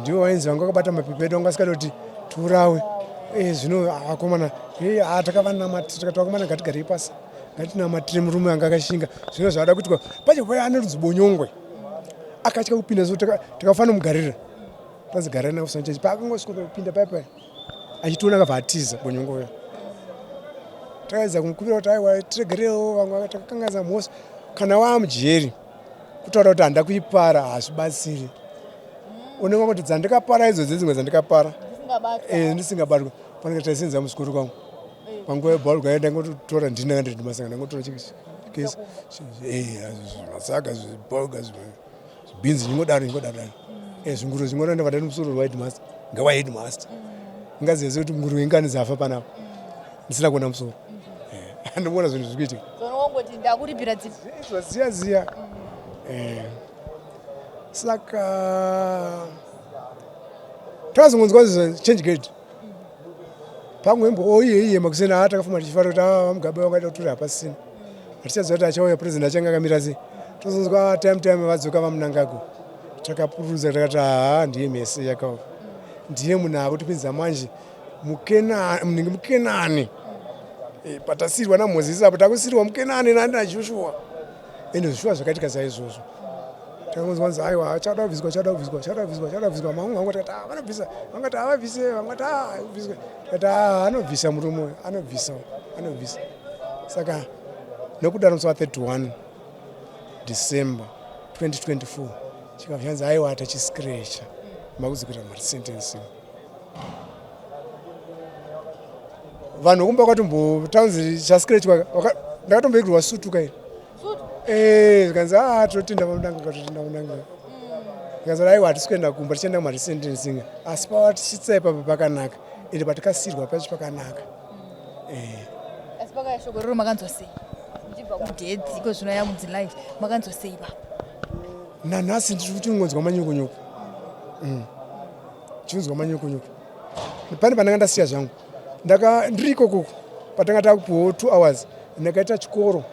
ndivo vainzi vanga vakabata mapepa edu vanga vasikada kuti tiurawe. Zvino vakomana takavanamatira tikati vakomana ngatigarei pasi ngatinamatire murume anga akashinga zvino zvavada kuitwa pacho paya ane rudzi bonyongwe akatya kupinda so takafanira kumugarira tanzi garai nawo sanchechi paakangosvika kupinda paya paya achitiona akabva atiza bonyongwe uya takaedza kumukumbira kuti aiwa tiregerewo vamwe takakanganisa mhosva kana waamujeri kutaura kuti handa kuipara hazvibatsiri unenge wangoti dzandikapara idzo dzimwe dzandikapara ndisingabatwa panenge taisenza muzvikoro kwangu panguva yebhalu kaenda ndangotora ndini ndanga ndiri ndimasanga ndangotora chikesi masaga zvibhoga zvibhinzi zvingodaro zvingodaro zvinguro zvingodaro ndabva ndati musoro rwaheadmaster ngawaheadmaster ngazive sekuti nguruve ingani dzafa panapa ndisina kuona musoro andikuona zvinhu zviri kuitika wongoti ndakuripira ziya ziya saka takazongonzwa change gate pamwe mbo oiye iye makuseni aa takafuma tichifara kuti aa Mugabe vangaita kutura hapasisina hatichaziva kuti achauya president achange akamira sei tozonzwa time time vadzoka vaMnangagwa takapururudza takati haa ndiye mese yakauya ndiye munhu akutipinza manje munenge muKenani patasirwa naMozisi apo takusirwa muKenani nani naJoshua ende zvishuwa zvakaitika saizvozvo takangonzwa kunzi aiwa chada kubviswa chada kubviswa chada kubviswa chada kubviswa mamwe vangu tikati ah vanobvisa vangati havabvise vangati ah kubviswa tikati ah anobvisa murume uyu anobvisa anobvisa saka nokudaro musi wa 31 December 2024 chikabva chanzi aiwa tachiscratcha makudzokera masentencing vanhu vekumba vakatombotanzi chascratchwa ndakatomboigirwa sutu kairi zvikanzi a tinotenda vaMnangagwa totenda vaMnangagwa. Ndikazoti aiwa, hatisi kuenda kumba, tichienda kumaresentencing, asi pawatisvitsa ipapa pakanaka, ende patikasirwa pacho pakanaka. Asi pakaya shoko rero makanzwa sei muchibva kudeath, iko zvino yakunzi life, makanzwa sei pa? Nanhasi ndiri kuchingonzwa manyukunyuku. Chinzwa manyukunyuku pane pandanga ndasiya zvangu. Ndaka ndiri ikokoko patanga takupiwawo 2 hours, ndakaita chikoro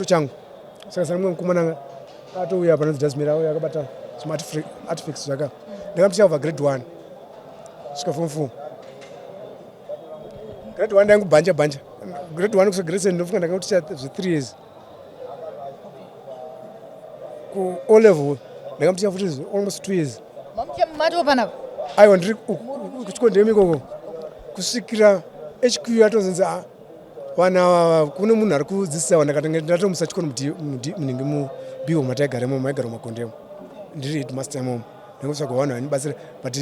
changu. Saka sana mumwe mukomana atouya panonzi Dasmir, auya akabata zvimaartifacts zvaka. Ndakamusiya kubva grade 1 svika form 4. Grade 1 ndaingubhanja bhanja, grade 1 kusvika grade 7. Ndofunga ndakanguticha zve3 years. Ku O level ndakamusiya futi almost 2 years. Mamucha panapa? Aiwa, ndiri kuchikondemi ikoko kusvikira HQ yatozonzi, "Ah, vanhu ava kune munhu ari kudzidzisa." Vandakatanga ndatomusa chikoro munenge mubiwo mataigara imomo, maigara mumakondemo. Ndiri headmaster imomo, ndangotsvaga vanhu vainibatsira, but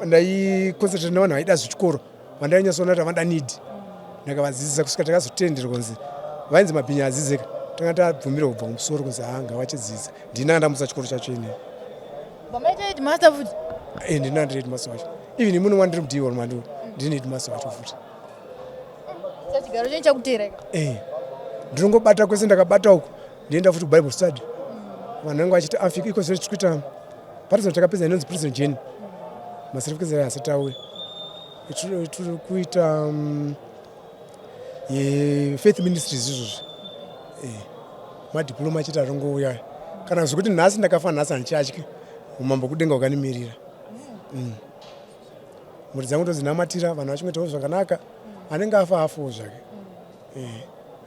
ndaiconcentrate nevanhu vaida zvechikoro, vandainyatsoona kuti havada need. Ndakavadzidzisa kusvika takazotenderwa kunzi vainzi mabhinya adzidzeka. Tanga tabvumirwa kubva kumusoro kunzi ha, ngavachidzidza. Ndini ndamusa chikoro chacho inini. Mamaita headmaster futi? Ndini, ndiri headmaster wacho. Even muno wandiri mudiwa mandu, ndini headmaster wacho futi. Sachigaro chenyu chakuteera ika? Ndinongobata kwese ndakabata uku. Ndienda futi kubible study, vanhu vanenge vachiti afika iko zvino. Tiri kuita prison, takapedza inonzi prison journey, macertificates ayo asati auya. Tiri kuita yefaith ministries izvozvi. Madiploma chete arongouya. Kana zvekuti nhasi ndakafa nhasi, handichatyi, umambo kudenga hwakandimirira. Mhuri dzangu tozinamatira, vanhu vachingoitawo zvakanaka. Anenge afa afawo zvake.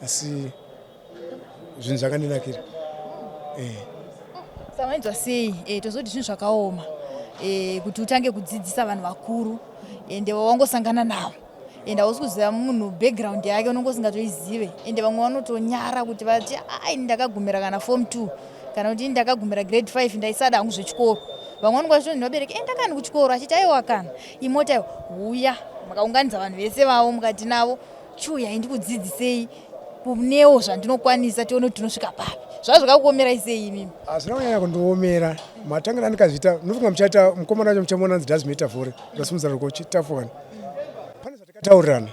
Asi zvinhu zvakandinakira. Saka mainzwa sei? Tozoti zvinhu zvakaoma kuti utange kudzidzisa vanhu vakuru, ende wangosangana navo, ende hausi kuziva munhu background yake, unonge usingatoizive, ende vamwe vanotonyara kuti vati, "Ai, ndakagumira kana form 2," kana kuti, "Ndakagumira grade 5, ndaisada hangu zvechikoro." Vamwe vanonge vachitonzi vabereki, "Enda kani kuchikoro," achiti, "Aiwa, kana imota iwa huya." Makaunganidza vanhu vese vavo, mukati navo, "Chiuyai ndikudzidzisei kunewo zvandinokwanisa, tione kuti tinosvika papi." Zvava zvakakuomerai sei imimi? Hazvina kunyanya kundiomera. Matangira andikazviita, nofunga muchaita mukomana wacho muchamuona, anzi Dasmeta Vore, ndasimudza ruoko chitafukani. Pane zvatakataurirana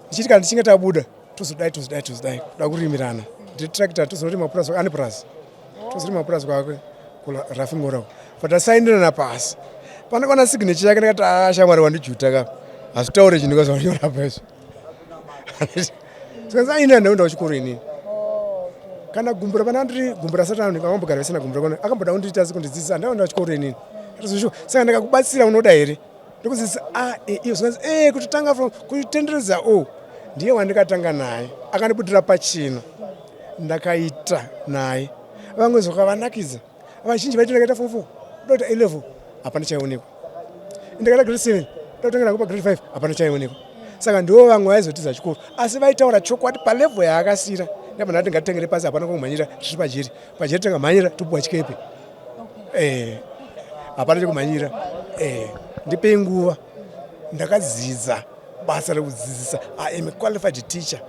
ndichiti kana tichinge tabuda tozodai, tozodai, tozodai, kuda kurimirana. Ndiri tractor, tozonorima purasi, ane purasi, tozorima purasi kwake kuRafingora. Patasaindirana pasi panokwana signature yake, ndakati, "A shamwari, wandijuta ka, hazvitaure chinhu kazvanyora pa izvo." Saka aina ndaenda kuchikoro inini kana gumbura pana ndiri gumbura satani akambogara vasina gumbura kona akamboda kundiita sekundidzidzisa. Ndaenda kuchikoro inini. Atozoshuwa, saka ndakakubatsira, unoda here ndikudzidzisa a e iyo? Zvikanzi e kutotanga from kutenderedza o. Ndiye wandikatanga naye, akandibudira pachena, ndakaita naye. Vamwe zvakavanakidza vazhinji vaiti ndakaita form 4, ndoita A level, hapana chaionekwa. Ndakaita grade 7, ndotangira kupa grade 5, hapana chaionekwa. Saka ndivo vamwe vaizotiza chikoro, asi vaitaura chokwadi palevel yaakasira. Ndabva ndati ngatitangire pasi, hapana kumhanyira, tiri pajeri. Pajeri tangamhanyira topuwa chikepe. Hapana chekumhanyira. Ndipei nguva, ndakadzidza basa rekudzidzisa. I am a qualified teacher.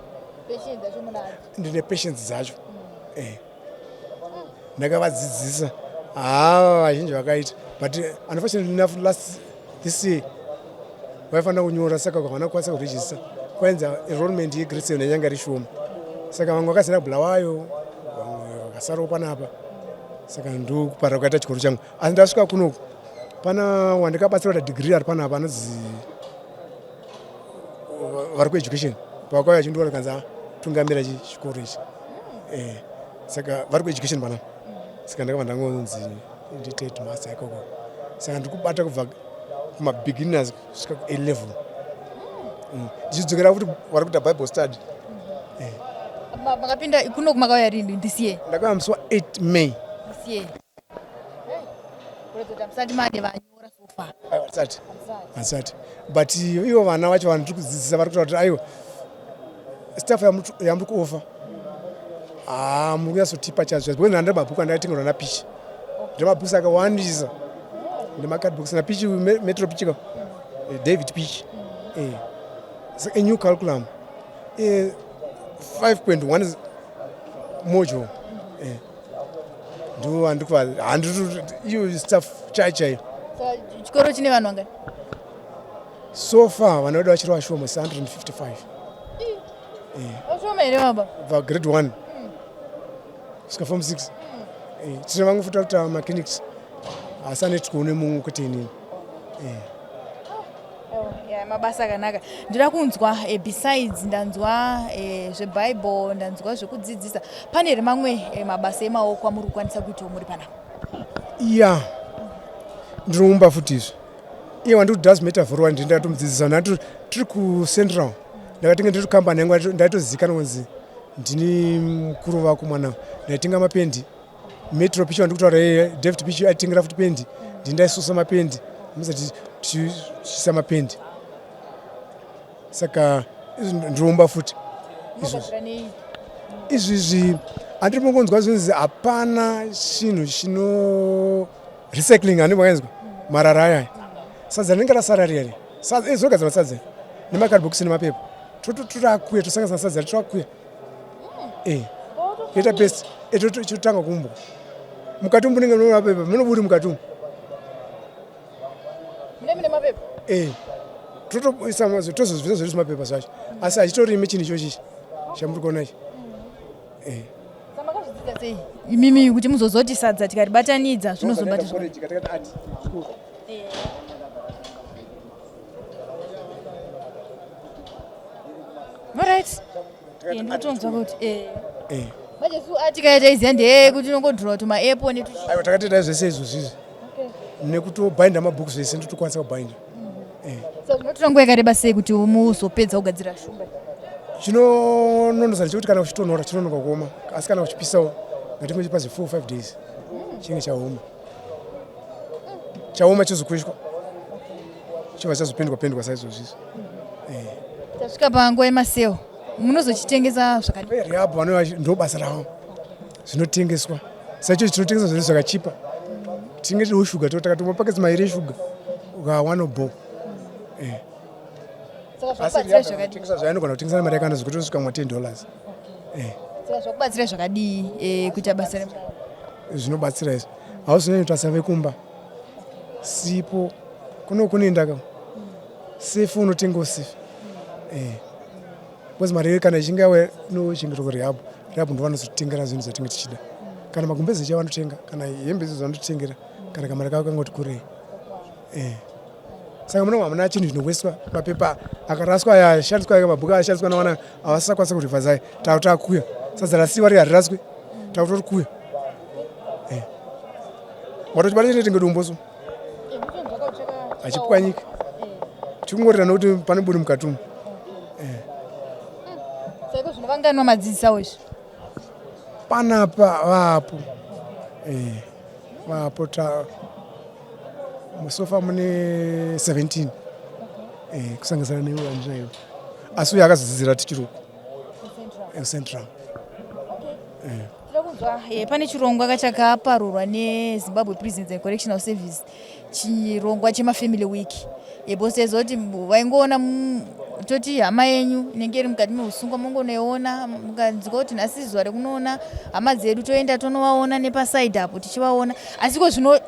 Ndine patience dzacho. Ndakavadzidzisa, haa, vazhinji vakaita, but unfortunately enough last this year vaifanira kunyora, saka havana kukwanisa kuregister. Kwainzi enrollment yegrade 7 yanyanga iri shoma, saka vamwe vakazenda Bulawayo, vamwe vakasarawo panapa. Saka ndokupara kukaita chikoro changu. Asi ndasvika kunoku, pana wandikabatsira kuita degree ari panapa, anonzi vari kueducation. Pakauya achindiona kanzi, "Tungamira chikoro ichi." Saka vari kueducation panapa, saka ndakabva ndangonzi ndiite headmaster ikoko. Saka ndiri kubata kubva kumabeginners kusvika kuA level, ndichidzokera futi vari kuita bible study. Makapinda kuno makauya rini this year? Ndakauya musi wa8 May. This year, kuratidza kuti hamusati mane vanyora so far? Aiwa, hatisati, hatisati, but ivo vana vacho vanhu tiri kudzidzisa vari kutaura kuti, "Aiwa, staff yamuri kuoffer, haa, muri kunyatsotipa chaizvo." Because ndanda mabhuku andakatengerwa napichi, ndemabhuku akawandisa, ndemacardbooks napichi, Metro Pichi ka, David Pichi. So a new curriculum, 5.1 module. Ndivo vandikuva handiti iyo staff chai chaiyo. Chikoro chine vanhu vangani? So far vana vedu vachiri vashoma, 155. Vashoma here baba? Kubva grade 1 kusvika form 6. Tine vamwe futi vakuita mechanics, asi ane tikuone mumwe kwete inini. Yeah, mabasa akanaka. Ndoda kunzwa, besides ndanzwa zveBible, ndanzwa zvekudzidzisa, pane here mamwe mabasa emaoko amuri kukwanisa kuitawo muri panapa? Ya, ndinoumba futi izvi. Iye wandikuti does matter for one, ndakatomudzidzisa. Ndati tiri kuCentral, ndakatenga ndiri kambani yangu, ndaitozikanwa kunzi ndini mukuru vako mwana. Ndaitenga mapendi. Metro Picho wandikutaura iye, David Picho, aitengera futi pendi. Ndini ndaisusa mapendi, musati tichiisa mapendi. Saka izvi ndinoumba futi izvozvo. Munogadzira nei? Izvizvi handiri mungonzwa zvinzi hapana chinhu chino recycling. Handi makainzwa marara ayaya, sadza rinenge rasara riya riya, zvinogadzirwa sadza nemakadhibhokisi nemapepa. Torakuya, tosanganisa sadza, torakuya, toita paste, chotanga kuumbwa. Mukati umu munenge mune mapepa, munoburi mukati umu. Mune mapepa? Totoisa, tozozvisa zvedu zvimapepa zvacho, asi hachitorimi chinhu ichochichi chamuri kuona ichi. Saka makazvidzidza sei imimi kuti muzozoti sadza tikaribatanidza zvinozobata College, katakati art school. Alright. Ndinotonzwa kuti manje su atikaita iziya ndeyekuti unongodhura kuti maepo netu. Aiwa, takatoita zvese izvozvo izvi nekutobhainda mabhuku zvese, ndotokwanisa kubhainda. Saka zvinotora nguva yakareba sei kuti muzopedza kugadzira shumba? Chinonondosa ndechekuti kana uchitonhora chinonoka kuoma, asi kana uchipisawo ngatingochipa 4 5 days chinenge chaoma. Chaoma chozokweshwa, chobva chazopendwa pendwa saizvozvo izvi. Tasvika panguva yemasale, munozochitengesa zvakadii? Rehab vanova ndo basa ravo, zvinotengeswa saicho. Tinotengesa zvinhu zvakachipa. Tinenge tiriwo shuga, takati mapaketsi mairi eshuga ukawana bo. Saka zvakubatsirai zvakadii? Tengesa zvainogona kutengesa nemari yakawanda zvekuti tosvika muma $10. Saka zvakubatsirai zvakadii kuita basa re Zvinobatsira izvi, hauzonyanya kutarisa vekumba. Sipo kuno kunoenda ka sefu, unotengawo sefu, because mari kana ichinge yauya inochengetwa kurehab. Rehab ndo vanozotengera zvinhu zvatinge tichida, kana magumbezi echa vanotenga, kana hembe idzo vanototengera, kana kamari kako kangoti kurei. Saka muno hamuna chinhu chinoweswa. Mapepa akaraswa aya ashandiswa aya, mabhuku ashandiswa navana havasisakwanisa kurivhazai, takuya. Sadza rasiwa ri hariraswi, takutorikuya. Watochibata chinetenge dombo so hachipwanyiki, chikungorira nokuti pane buri mukati umu. Saka zvino madzidzisawo izvi? Panapa vapo, vapo. Ta musofa mune 17, kusanganisira neuyo andinayo, asi uyo akazodzidzira tichiri uku Central. Tinoda kunzwa, pane chirongwa chakaparurwa neZimbabwe Prisons and Correctional Service, chirongwa chemafamily week, because taiziva kuti vaingoona toti hama yenyu inenge iri mukati meusungwa, mongonoiona, mukanzwa kuti nhasi zuva rekunoona hama dzedu, toenda tonovaona nepasaidi apo tichivaona. Asi ko zvino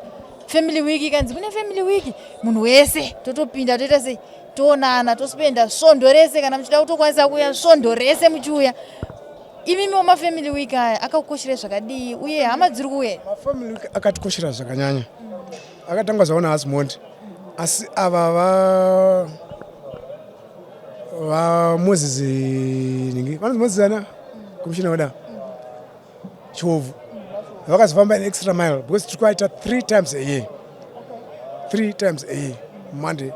family week ikanzi kune family week, munhu wese totopinda, toita sei, toonana, tospenda svondo rese. Kana muchida kutokwanisa kuuya svondo rese muchiuya imimiwo, mafamily week aya akakukosherai zvakadii, uye hama dziri kuuya? Mafamily week akatikoshera zvakanyanya. Akatangwa zvavo naAsmond, asi ava va vaMoses ningi, vanonzi Moses ana commissioner weda Chovhu, vakazofamba an extra mile, because tiri kuaita three times a year, three times a year, Monday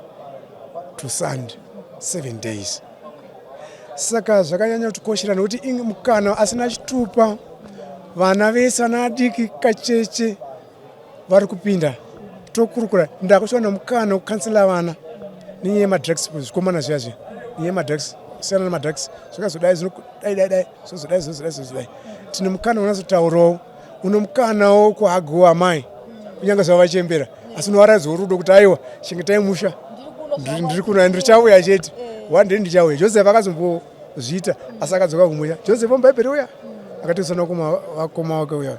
to Sunday, 7 days. Saka zvakanyanya kutikoshera nekuti mukana asina chitupa, vana vese, vana vadiki, kacheche vari kupinda, tokurukura. Ndakuchiwana mukana wekukansela vana nenyaya yemadrugs, zvikomana zviya zviya, nenyaya yemadrugs, siyana nemadrugs, zvakazodai, zvinodai dai dai, zvozodai, zvozodai, zvozodai. Tine mukana unatsotaurawo, uno mukanawo kuhagiwa amai, kunyange zvava vachembera, asi unovaradzawo rudo kuti aiwa, chengetai musha, ndiri kuno, ndichauya chete one day, ndichauya. Joseph akazombozviita, asi akadzoka kumusha. Joseph womubhaibheri uya akatosana vakoma wake uya.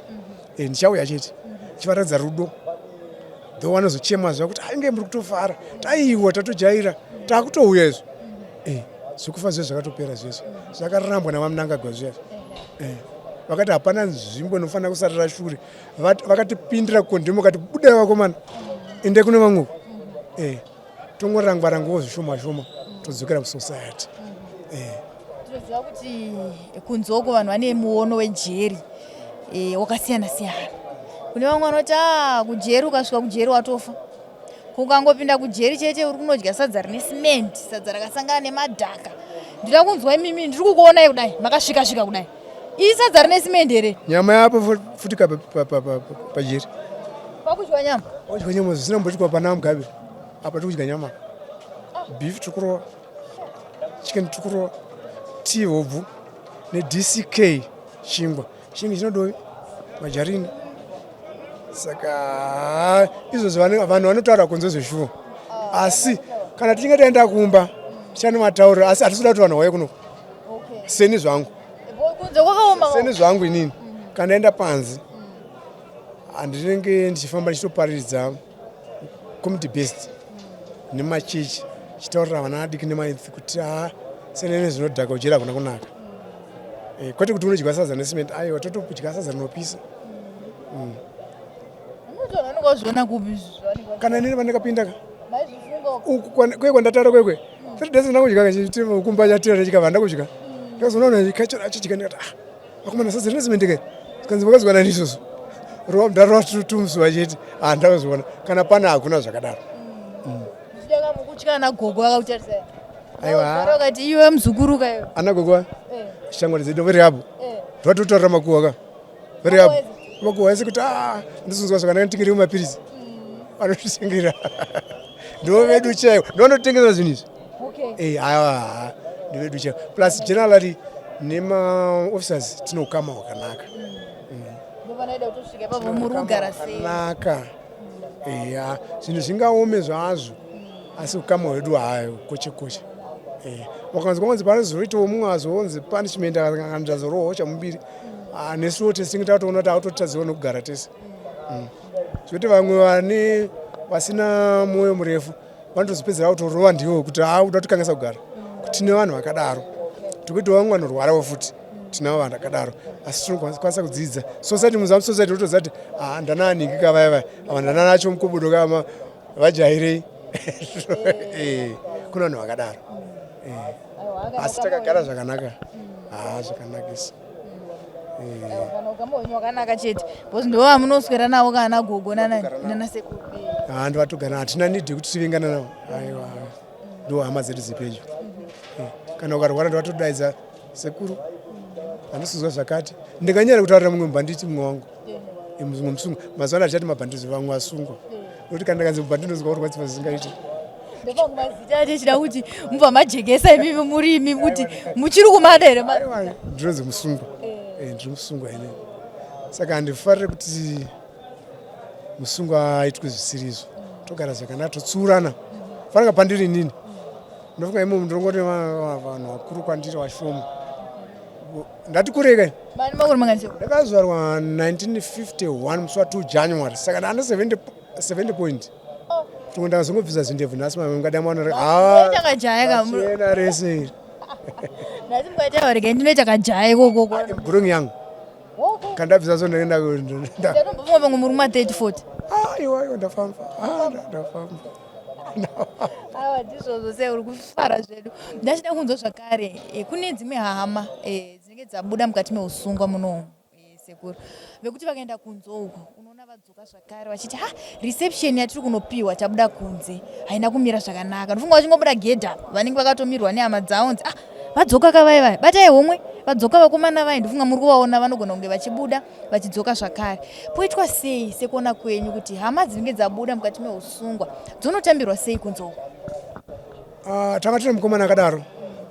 Ndichauya chete ndichivaratidza rudo though vanozochema zva kuti ainge muri kutofara taiwa tatojaira takutouya izvo. Zvekufa zviya zvakatopera zvezvo zvakarambwa navaMnangagwa zviya. Vakati hapana nzvimbo inofanira kusarira shure. Vakatipindira kondimo vakati budai vakomana ende kune vamwe. Tongorangwa rangwawo zvishoma shoma todzokera kusociety. Tinoziva kuti kunze uko vanhu vane muono wejeri wakasiyana siyana. Kune vamwe vanoti kujeri ukasvika kujeri watofa. Ukangopinda kujeri chete uri kunodya sadza rine simende, sadza rakasangana nemadhaka. Ndinoda kunzwa imimi, ndiri kukuonai kudai, makasvika svika kudai. Iri sadza rine simende here? Nyama yapo futi pajeri. Pakudya nyama? Pakudya nyama zvisina kumboitwa pana Mugabe. Apa tiri kudya nyama. Beef tiri kurova, chicken tiri kurova, tea hobvu neDCK chingwa. Chingwa chinodovi majarini. Saka izvozvo vanhu vanotaura kunze zveshuwa. Asi kana tichinge taenda kumba tichanomataurira asi hatisi kuda kuti vanhu vauye kuno. Seni zvangu. Kunze kwakaoma. Seni zvangu inini. Kana ndaenda panze handinenge ndichifamba ndichitoparidza community based nemachechi chitaurira vana vadiki nemayouth kuti senene zvinodhaka ujeri hakuna kunaka. Kwete kuti unodya sadza necement, aiwa totodya sadza rinopisa. Unozviona kupi? Kana inini pandakapinda ka uku kwekwe kwandataura kwekwe 3 days ndakudya kumba chatira chikabva ndakudya. Ndakazoona kuti kacho achidya ndikati vakomana sadza rine cement ke. Kanzi makazviwana izvozvo. Ndarova tumusuwa chete. Ndakazviona. Kana pane hakuna zvakadaro. Kutya ana gogo vakakutarisai. Aiwa. Vakati iwe muzukuru ka iwe. Ana gogo. Shamwari dzedu vari apo. Vatotaura makuhwa ka. Vari apo. Makuhwa ese kuti ndisonzwa zvakanaka nditingire mapirizi. Vanotitengera. Ndo vedu chaiwo. Ndo vanotengesa zvinhu izvi. Aiwa ndo vedu chaiwo. Plus generally nema officers tine ukama hwakanaka. Ndovanoida kutosvika ipapo muri kugara sei? Naka. Eya, zvinhu zvingaome zvazvo asi ukama hwedu hayo koche koche. Wakanzwa kunzi panozoitawo mumwe azonzi punishment akandazorohwa chamuviri. Nesuwo tese tinenge tatoona kuti autotadziwa nokugara tese. Zvekuti vamwe vane vasina mwoyo murefu vanotozopedzera kutorova ndiwo kuti uda kutikanganisa kugara. Tine vanhu vakadaro. Tikuti vamwe vanorwarawo futi. Tinavo vanhu vakadaro asi tinokwanisa kudzidza. Society muZAM society unotoziva kuti ndananiki ka vaya vaya ava ndananacho mukobodo ka vajairei. Kuna vanhu vakadaro. Asi takagara zvakanaka. Zvakanakisa. Kana ukama hwenyu hwakanaka chete because ndo vamunoswera navo kana gogo nana sekuru. Ndovatogara hatina need yekuti tivengana navo. Aiwa. Ndo hama dzedu dzepedyo. Kana ukarwara ndovatodaidza sekuru. Handisizwa zvakati. Ndinganyara kutaurira mumwe mubhanditi mumwe wangu. Mumwe musungwa. Mazuva ano hatichati mabhanditi vamwe vasungwa. Nokuti kana ndakanzi mubhanditi ndinonzwa kurwadziwa zvisingaiti. Ndopangu mazita atichida kuti mubva majekesa imimi muri imi kuti muchiri kumada here? Ndinonzi musungwa. Ndiri musungwa inini. Saka handifarire kuti musungwa aitwe zvisiri izvo. Togara zvakanaka totsurana. Fanaka pandiri inini. Ndofunga imomo ndinongoti vanhu vakuru kwandiri vashoma. Ndati kurei kai? Mani makore mangani sekuru? Ndakazvarwa 1951 musi wa 2 January. Saka ndane 70 point. Tongo ndakazongobvisa zvindebvu nhasi mama mungada maona Munoita kajaya ka. Chena rese iri. Nhasi mukaita regai ndinoita kajaya ikoko. I'm growing young. Kana ndabvisa so ndaenda Ndatombomwa pamwe muri kuma 30 40. Aiwa aiwa ndafamba. Ndafamba. Aiwa ndizvozvo sei uri kufara zvedu. Ndachida kunzwa zvakare kune dzimwe hama dzinenge dzabuda mukati meusungwa muno sekuru vekuti vakaenda kunze uko unoona vadzoka zvakare vachiti ha reception yatiri kunopiwa tabuda kunze haina kumira zvakanaka. Ndofunga vachingobuda gedhi apa vanenge vakatomirwa nehama dzavo nzi vadzoka ka vai vai batai homwe vadzoka vakomana vai. Ndofunga muri kuvaona vanogona kunge vachibuda vachidzoka zvakare. Poitwa sei sekuona kwenyu kuti hama dzinenge dzabuda mukati meusungwa dzonotambirwa sei kunze uko? Tanga tine mukomana akadaro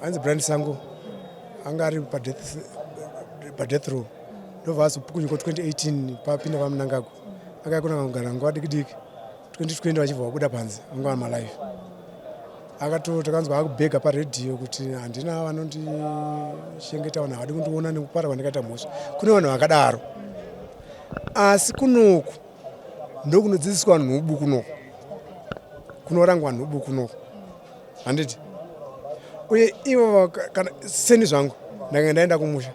anzi Brian Sango anga ari padeath row ndobva azopukunyuka 2018 papinda vaMnangagwa. Akakona kugara nguva diki diki 2020 vachibva vabuda panze vanga vari malife. Takanzwa akubhega paredhiyo kuti handina vanondichengeta, vanhu havadi kundiona nekupara kwandakaita mhosva. Kune vanhu vakadaro. Asi kunoku ndokunodzidziswa nhubu kunoku, kunorangwa nhubu kunoku, handiti? Uye ivo kana seni zvangu ndanga ndaenda kumusha,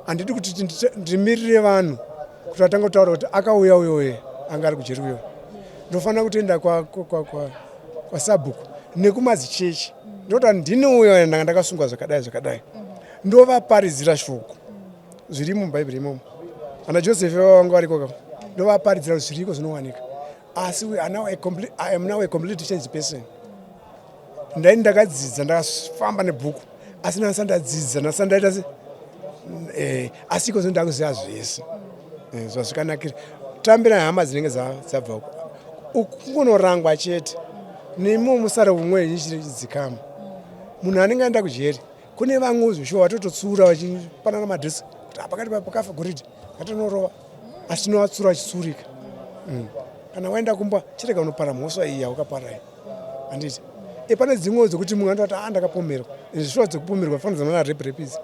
handidi kuti ndimirire vanhu kuti vatanga kutaura kuti akauya uyoye anga ari kujeri uyoyo. Ndofanira kutoenda kwasabhuku nekumazichechi, ndoti ndini uyo ndanga ndakasungwa zvakadai zvakadai, ndovaparidzira shoko zviri mubhaibheri imomo. Ana Joseph vanga variko ka, ndovaparidzira zviriko zvinowanika. Asi we are now a complete, I am now a complete changed person. Ndai ndakadzidza, ndakafamba nebhuku, asi ndasati ndadzidza, ndasati ndaita se asi iko ndakuziva zvese zvazvikanakira. Tambira hama dzinenge dzabva uko, uku kungonorangwa chete, nemiwo musare umwe chidzikama. Munhu anenge aenda kujeri, kune vamwe zveshuwa vatototsura vachipanana madress kuti pakati pakafa goridhe ngatinorova, asi tinovatsura vachitsurika. Kana waenda kumba chirega unopara mhosva iyi yaukapara iyi, handiti? Pane dzimwewo dzekuti munhu anototi a ndakapomerwa, zvishuwa dzekupomerwa fanira dzana rape rape idzi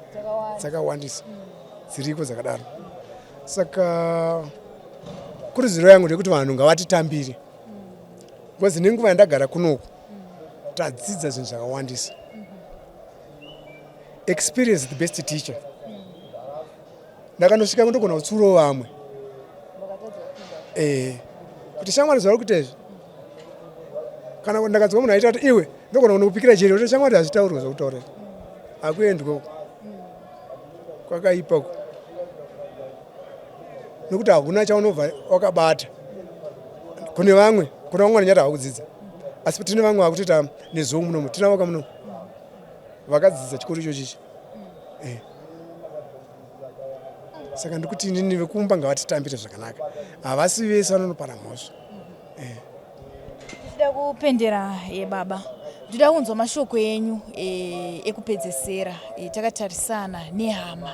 dzakawandisa, dziriko dzakadaro. Saka kurudziro yangu ndeyekuti vanhu ngavatitambire, because nenguva yandagara kunoku tadzidza zvinhu zvakawandisa. Experience the best teacher. Ndakandosvika ndogona kutsurawo vamwe kuti shamwari zvauri kuita izvi, kana ndakanzwa munhu aita kuti iwe ndogona kunokupikira jeri, kuti shamwari hazvitaurwe zvakutaura, hakuendwe kwakaipa uko, nokuti hakuna chaunobva wakabata. Kune vamwe, kuna vamwe vanonyata hakudzidza, asi tine vamwe vakutoita nezou munomu, tinavo kamunomu vakadzidza chikoro ichochichi. Saka ndikuti inini vekumba ngavatitambire zvakanaka, havasi vese vanonopara mhosva. Tichida kupendera baba, ndoda kunzwa mashoko enyu ekupedzesera takatarisana nehama.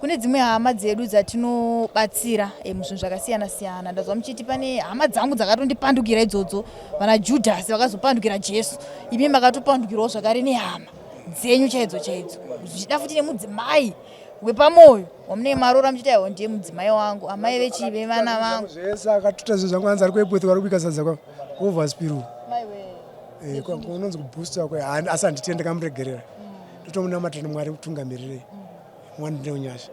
Kune dzimwe hama dzedu dzatinobatsira muzvinhu zvakasiyana siyana. Ndazwa muchiti pane hama dzangu dzakatondipandukira idzodzo, vana Judhasi vakazopandukira Jesu, imi makatopandukirawo zvakare nehama dzenyu chaidzo chaidzo, zvichida futi nemudzimai wepamwoyo wamunenge marora muchiti aiwa ndiye mudzimai wangu, amai vechii vevana vangu. Zvese akatuta zvinhu zvangu, anzi ari kuEpworth, vari kubika sadza kwa Overspill kunonzi kubooster kwe, asi handitende kamuregerera, ndotomunamatira Mwari kutungamirirei mwana ndine unyasha.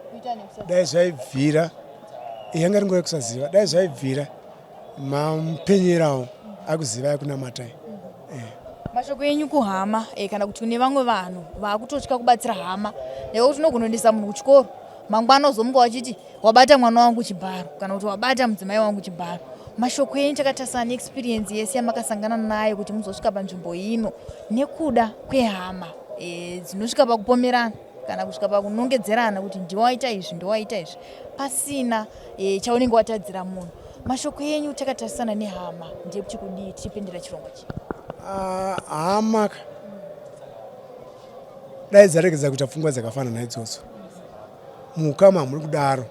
Dai zvaibvira, yanga iri nguva yekusaziva, dai zvaibvira mamupenyerawo akuziva yakunamatai. Mashoko enyu kuhama kana kuti kune vamwe vanhu vaakutotya kubatsira hama, nekuti unogonondisa munhu kuchikoro, mangwana uzomuka wachiti wabata mwana wangu chibharo kana kuti wabata mudzimai wangu chibharo. Mashoko enyu takatarisana neexperience yese yamakasangana nayo kuti muzosvika panzvimbo ino nekuda kwehama dzinosvika pakupomerana kana kusvika pakunongedzerana kuti ndiwaita izvi ndiwaita izvi pasina chaunenge watadzira munhu. Mashoko enyu takatarisana nehama ndeyekuti kudii tichipindira chirongwa chino? Hama dai dzaregedza kuita pfungwa dzakafanana idzodzo, muukama hamuri kudaro.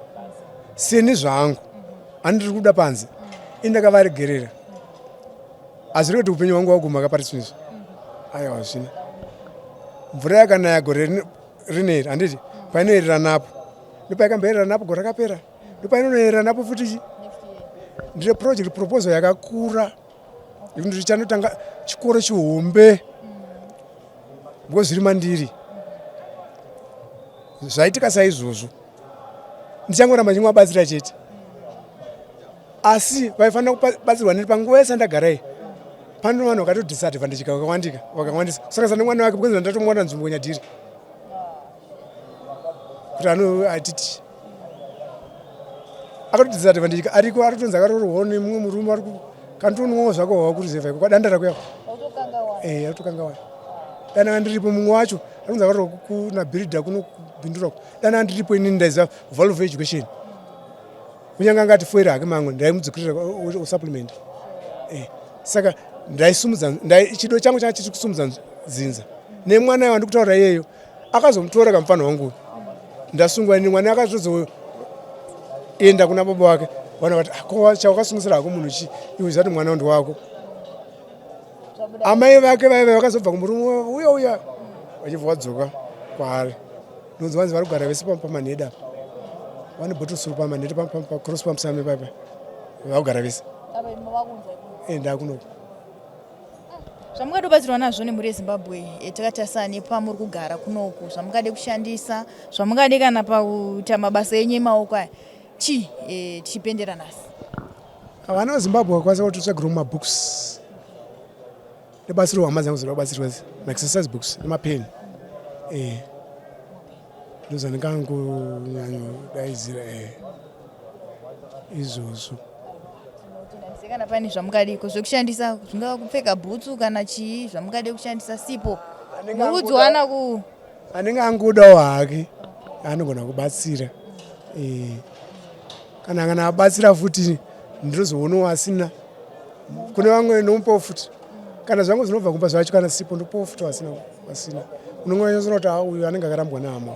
Seni zvangu handiri kuda panze, indakavaregerera, hazviri kuti upenyu hwangu hwaguma kapari izvi, aiwa hazvina. Mvura yakanaya gore rineri, handiti painoerera napo ndopaikamboerera napo gore rakapera, ndopainonoerera napo futi. Ndine project proposal yakakura yekuti ndichanotanga chikoro chihombe, because zviri mandiri zvaitika saizvozvo, ndichangoramba ndichingovabatsira chete. Asi vaifanira kubatsirwa neni panguva yese andagarai pano, vanhu vakatodisadvantage vakawandika vakawandisa, kusanganisa nemwana wake, because ndatomuwana nzvimbo nyadhiri kuti ano atiti akatodisadvantage ariko, arikutonzi akarorwawo nemumwe murume ari kantonwawo zvako hwava kuruzevha iko kwadandara kuyako, atokangawana. Dana ndiripo, mumwe wacho arikunzi akarorwa kuna bhiridha kuno kubhindura uko. Dana ndiripo inini ndaiziva value of education, kunyange angati foira hake mamwe ndaimudzikirira supplement. Saka ndaisumudza, chido changu changa chiri kusumudza dzinza nemwana wandiri kutaura iyeyo. Akazomutora kamufana wangu ndasungwa ini, mwana akatozoenda kuna baba wake, vana vati, ko chawakasungisira hako munhu chi iwe zati mwana ndi wako? Amai vake vaiva vakazobva kumurume uya uya vachibva vadzoka kwaari, ndonzi vanzi vari kugara vese pamanheda. Vane bhotosuru pamanhete pacross pamusame papa vakugara vese. Ndakunoku. Zvamungade kubatsirwa nazvo nemhuri yeZimbabwe takatarisa nepamuri kugara kunoku, zvamungade kushandisa, zvamungade kana pakuita mabasa enyu emaoko aya, chii tichipendera nhasi? Vana veZimbabwe vakwanisa kuti tsvagirwa mumabooks nebatsiro hama dzangu dzinoda kubatsirwa maexercise books nemapeni. Ndozvandingangonyanyodaidzira izvozvo. Kana pane zvamungadiko zvekushandisa, zvingava kupfeka bhutsu kana chii zvamungade kushandisa, sipo murudziwana ku Anenge angodawo hake anogona kubatsira. Kana abatsira futi ndinozoonawo asina kune vamwe ndomupawo futi. Kana zvangu zvinobva kumba zvacho, kana sipo ndopawo futi vasina. Unongonyatsona kuti uyu anenge akarambwa nehama,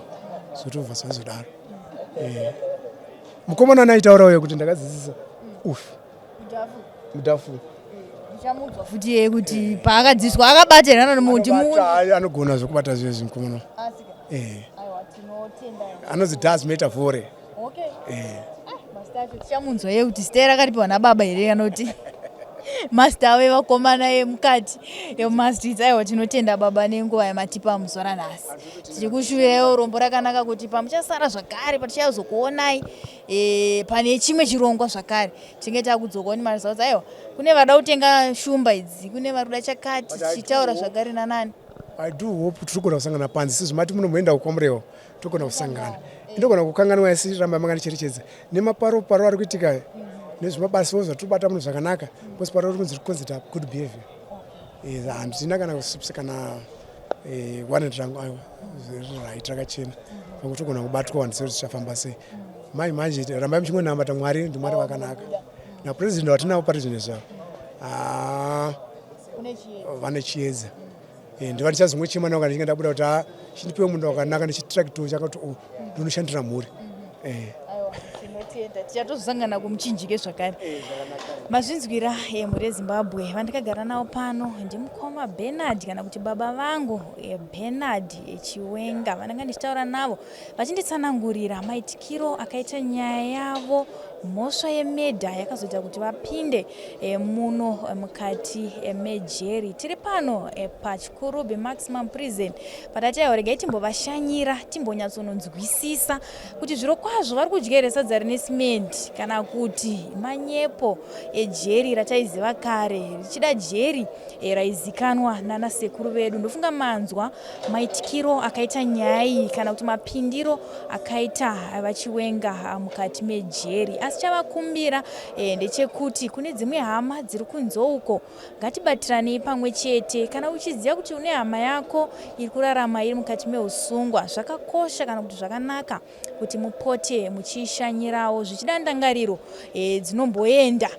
zvotobva zvazodaro. Mukomana anaitaura uyo kuti ndakadzidzisa ufu mudhafu. Ndichamuudzwa futi yeye kuti paakadzidziswa akabatirana nomuti. Anogona zvokubata zvezvi mukomana. Anonzi Das Metavore. Tichamunzwa yeye kuti zita rakaripiwa nababa here anoti masita avo evakomana emukati emumastreets. Aiwa, tinotenda baba nenguva yamatipa muzuva ranhasi. Tichikushuvirai rombo rakanaka kuti pamuchasara zvakare patichazokuonai pane chimwe chirongwa zvakare, tinge takudzokawo nemaresults. Aiwa, kune vada kutenga shumba idzi, kune vari kuda chakati, tichitaura zvakare nanani. I do hope tiri kugona kusangana panze sezvo mati munomboenda kuKwaMurewa, togona kusangana. Indogona kukanganwa, asi ramba makandicherechedza nemaparo paro ari kuitika nezvimabasawo zvatiribata muno zvakanaka, because paro ri kunzi consider good behavior. Handina kana kusipisa kana warrant rangu, aiwa, right, rakachena. Pamwe togona kubatwa, handisi kuti zvichafamba sei. Mai manje rambai muchingonamata Mwari, ndiMwari vakanaka. Napurezidendi watinavo pari zvino zvavo vane chiedza. Ndiva ndichazongochema navo kana ndichinge ndabuda kuti chindipiwe munda wakanaka nechitractor chakati ndonoshandira mhuri. Tinotenda, tichatozosangana kumuchinjike zvakare. Mazvinzwira, mhuri yeZimbabwe, vandakagara navo pano ndimukoma Bernard, kana kuti baba vangu Bernard Chiwenga, vandanga ndichitaura navo vachinditsanangurira maitikiro akaita nyaya yavo, mhosva yemurder yakazoita kuti vapinde muno mukati mejeri. Tiri pano paChikurubi Maximum Prison patati aiwa, regai timbovashanyira, timbonyatsononzwisisa kuti zviro kwazvo vari kudya here sadza rine simendi kana kuti manyepo ejeri rataiziva kare, richida jeri raizikanwa nana sekuru vedu. Ndofunga manzwa maitikiro akaita nyaya iyi, kana kuti mapindiro akaita vaChiwenga mukati mejeri. Asi chavakumbira ndechekuti kune dzimwe hama dziri kunze uko, ngatibatiranei pamwe chete. Kana uchiziva kuti une hama yako iri kurarama iri mukati meusungwa, zvakakosha kana kuti zvakanaka kuti mupote muchiishanyirawo, zvichida ndangariro dzinomboenda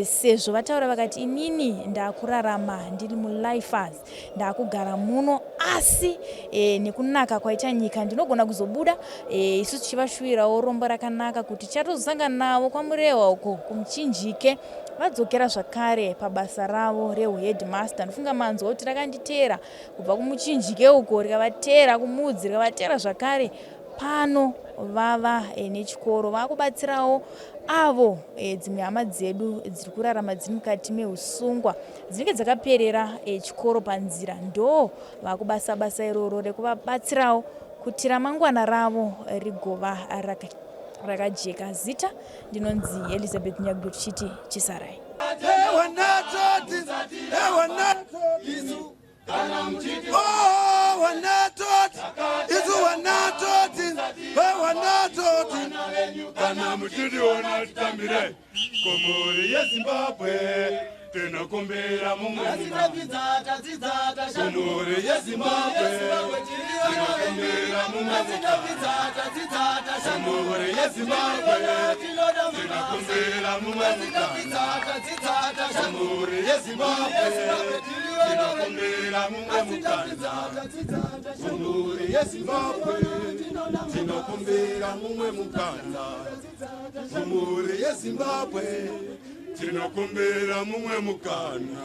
sezvo vataura vakati inini ndakurarama ndiri mulifers, ndakugara muno, asi nekunaka kwaita nyika ndinogona kuzobuda. Isu tichivashuvirawo rombo rakanaka kuti tichatozosangana navo kwaMurewa uko kumuchinjike, vadzokera zvakare pabasa ravo reuheadmaster. Ndofunga manzwa kuti rakanditeera kubva kumuchinjike uko, rikavateera kumudzi, rikavateera zvakare pano, vava nechikoro, vakubatsirawo avo dzimwe hama dzedu dziri kurarama dziri mukati meusungwa, dzinenge dzakaperera chikoro panzira. Ndo vakubasa basa iroro rekuvabatsirawo kuti ramangwana ravo rigova rakajeka. Zita ndinonzi Elizabeth Nyagudo, tichiti chisarai. Wanatoti, wanatoti, oh, wanatoti, isu wanatoti, wanatoti. Kana muchitiona titambire kumhuri yeZimbabwe, tinokumbira mumwe kumhuri yeZimbabwe, tinokumbira mumwe kumhuri yeZimbabwe, tinokumbira mumwe kumhuri yeZimbabwe, tinokumbira mumwe mukana kumhuri yeZimbabwe, tinokumbira mumwe mukana kumhuri yeZimbabwe, tinokumbira mumwe mukana.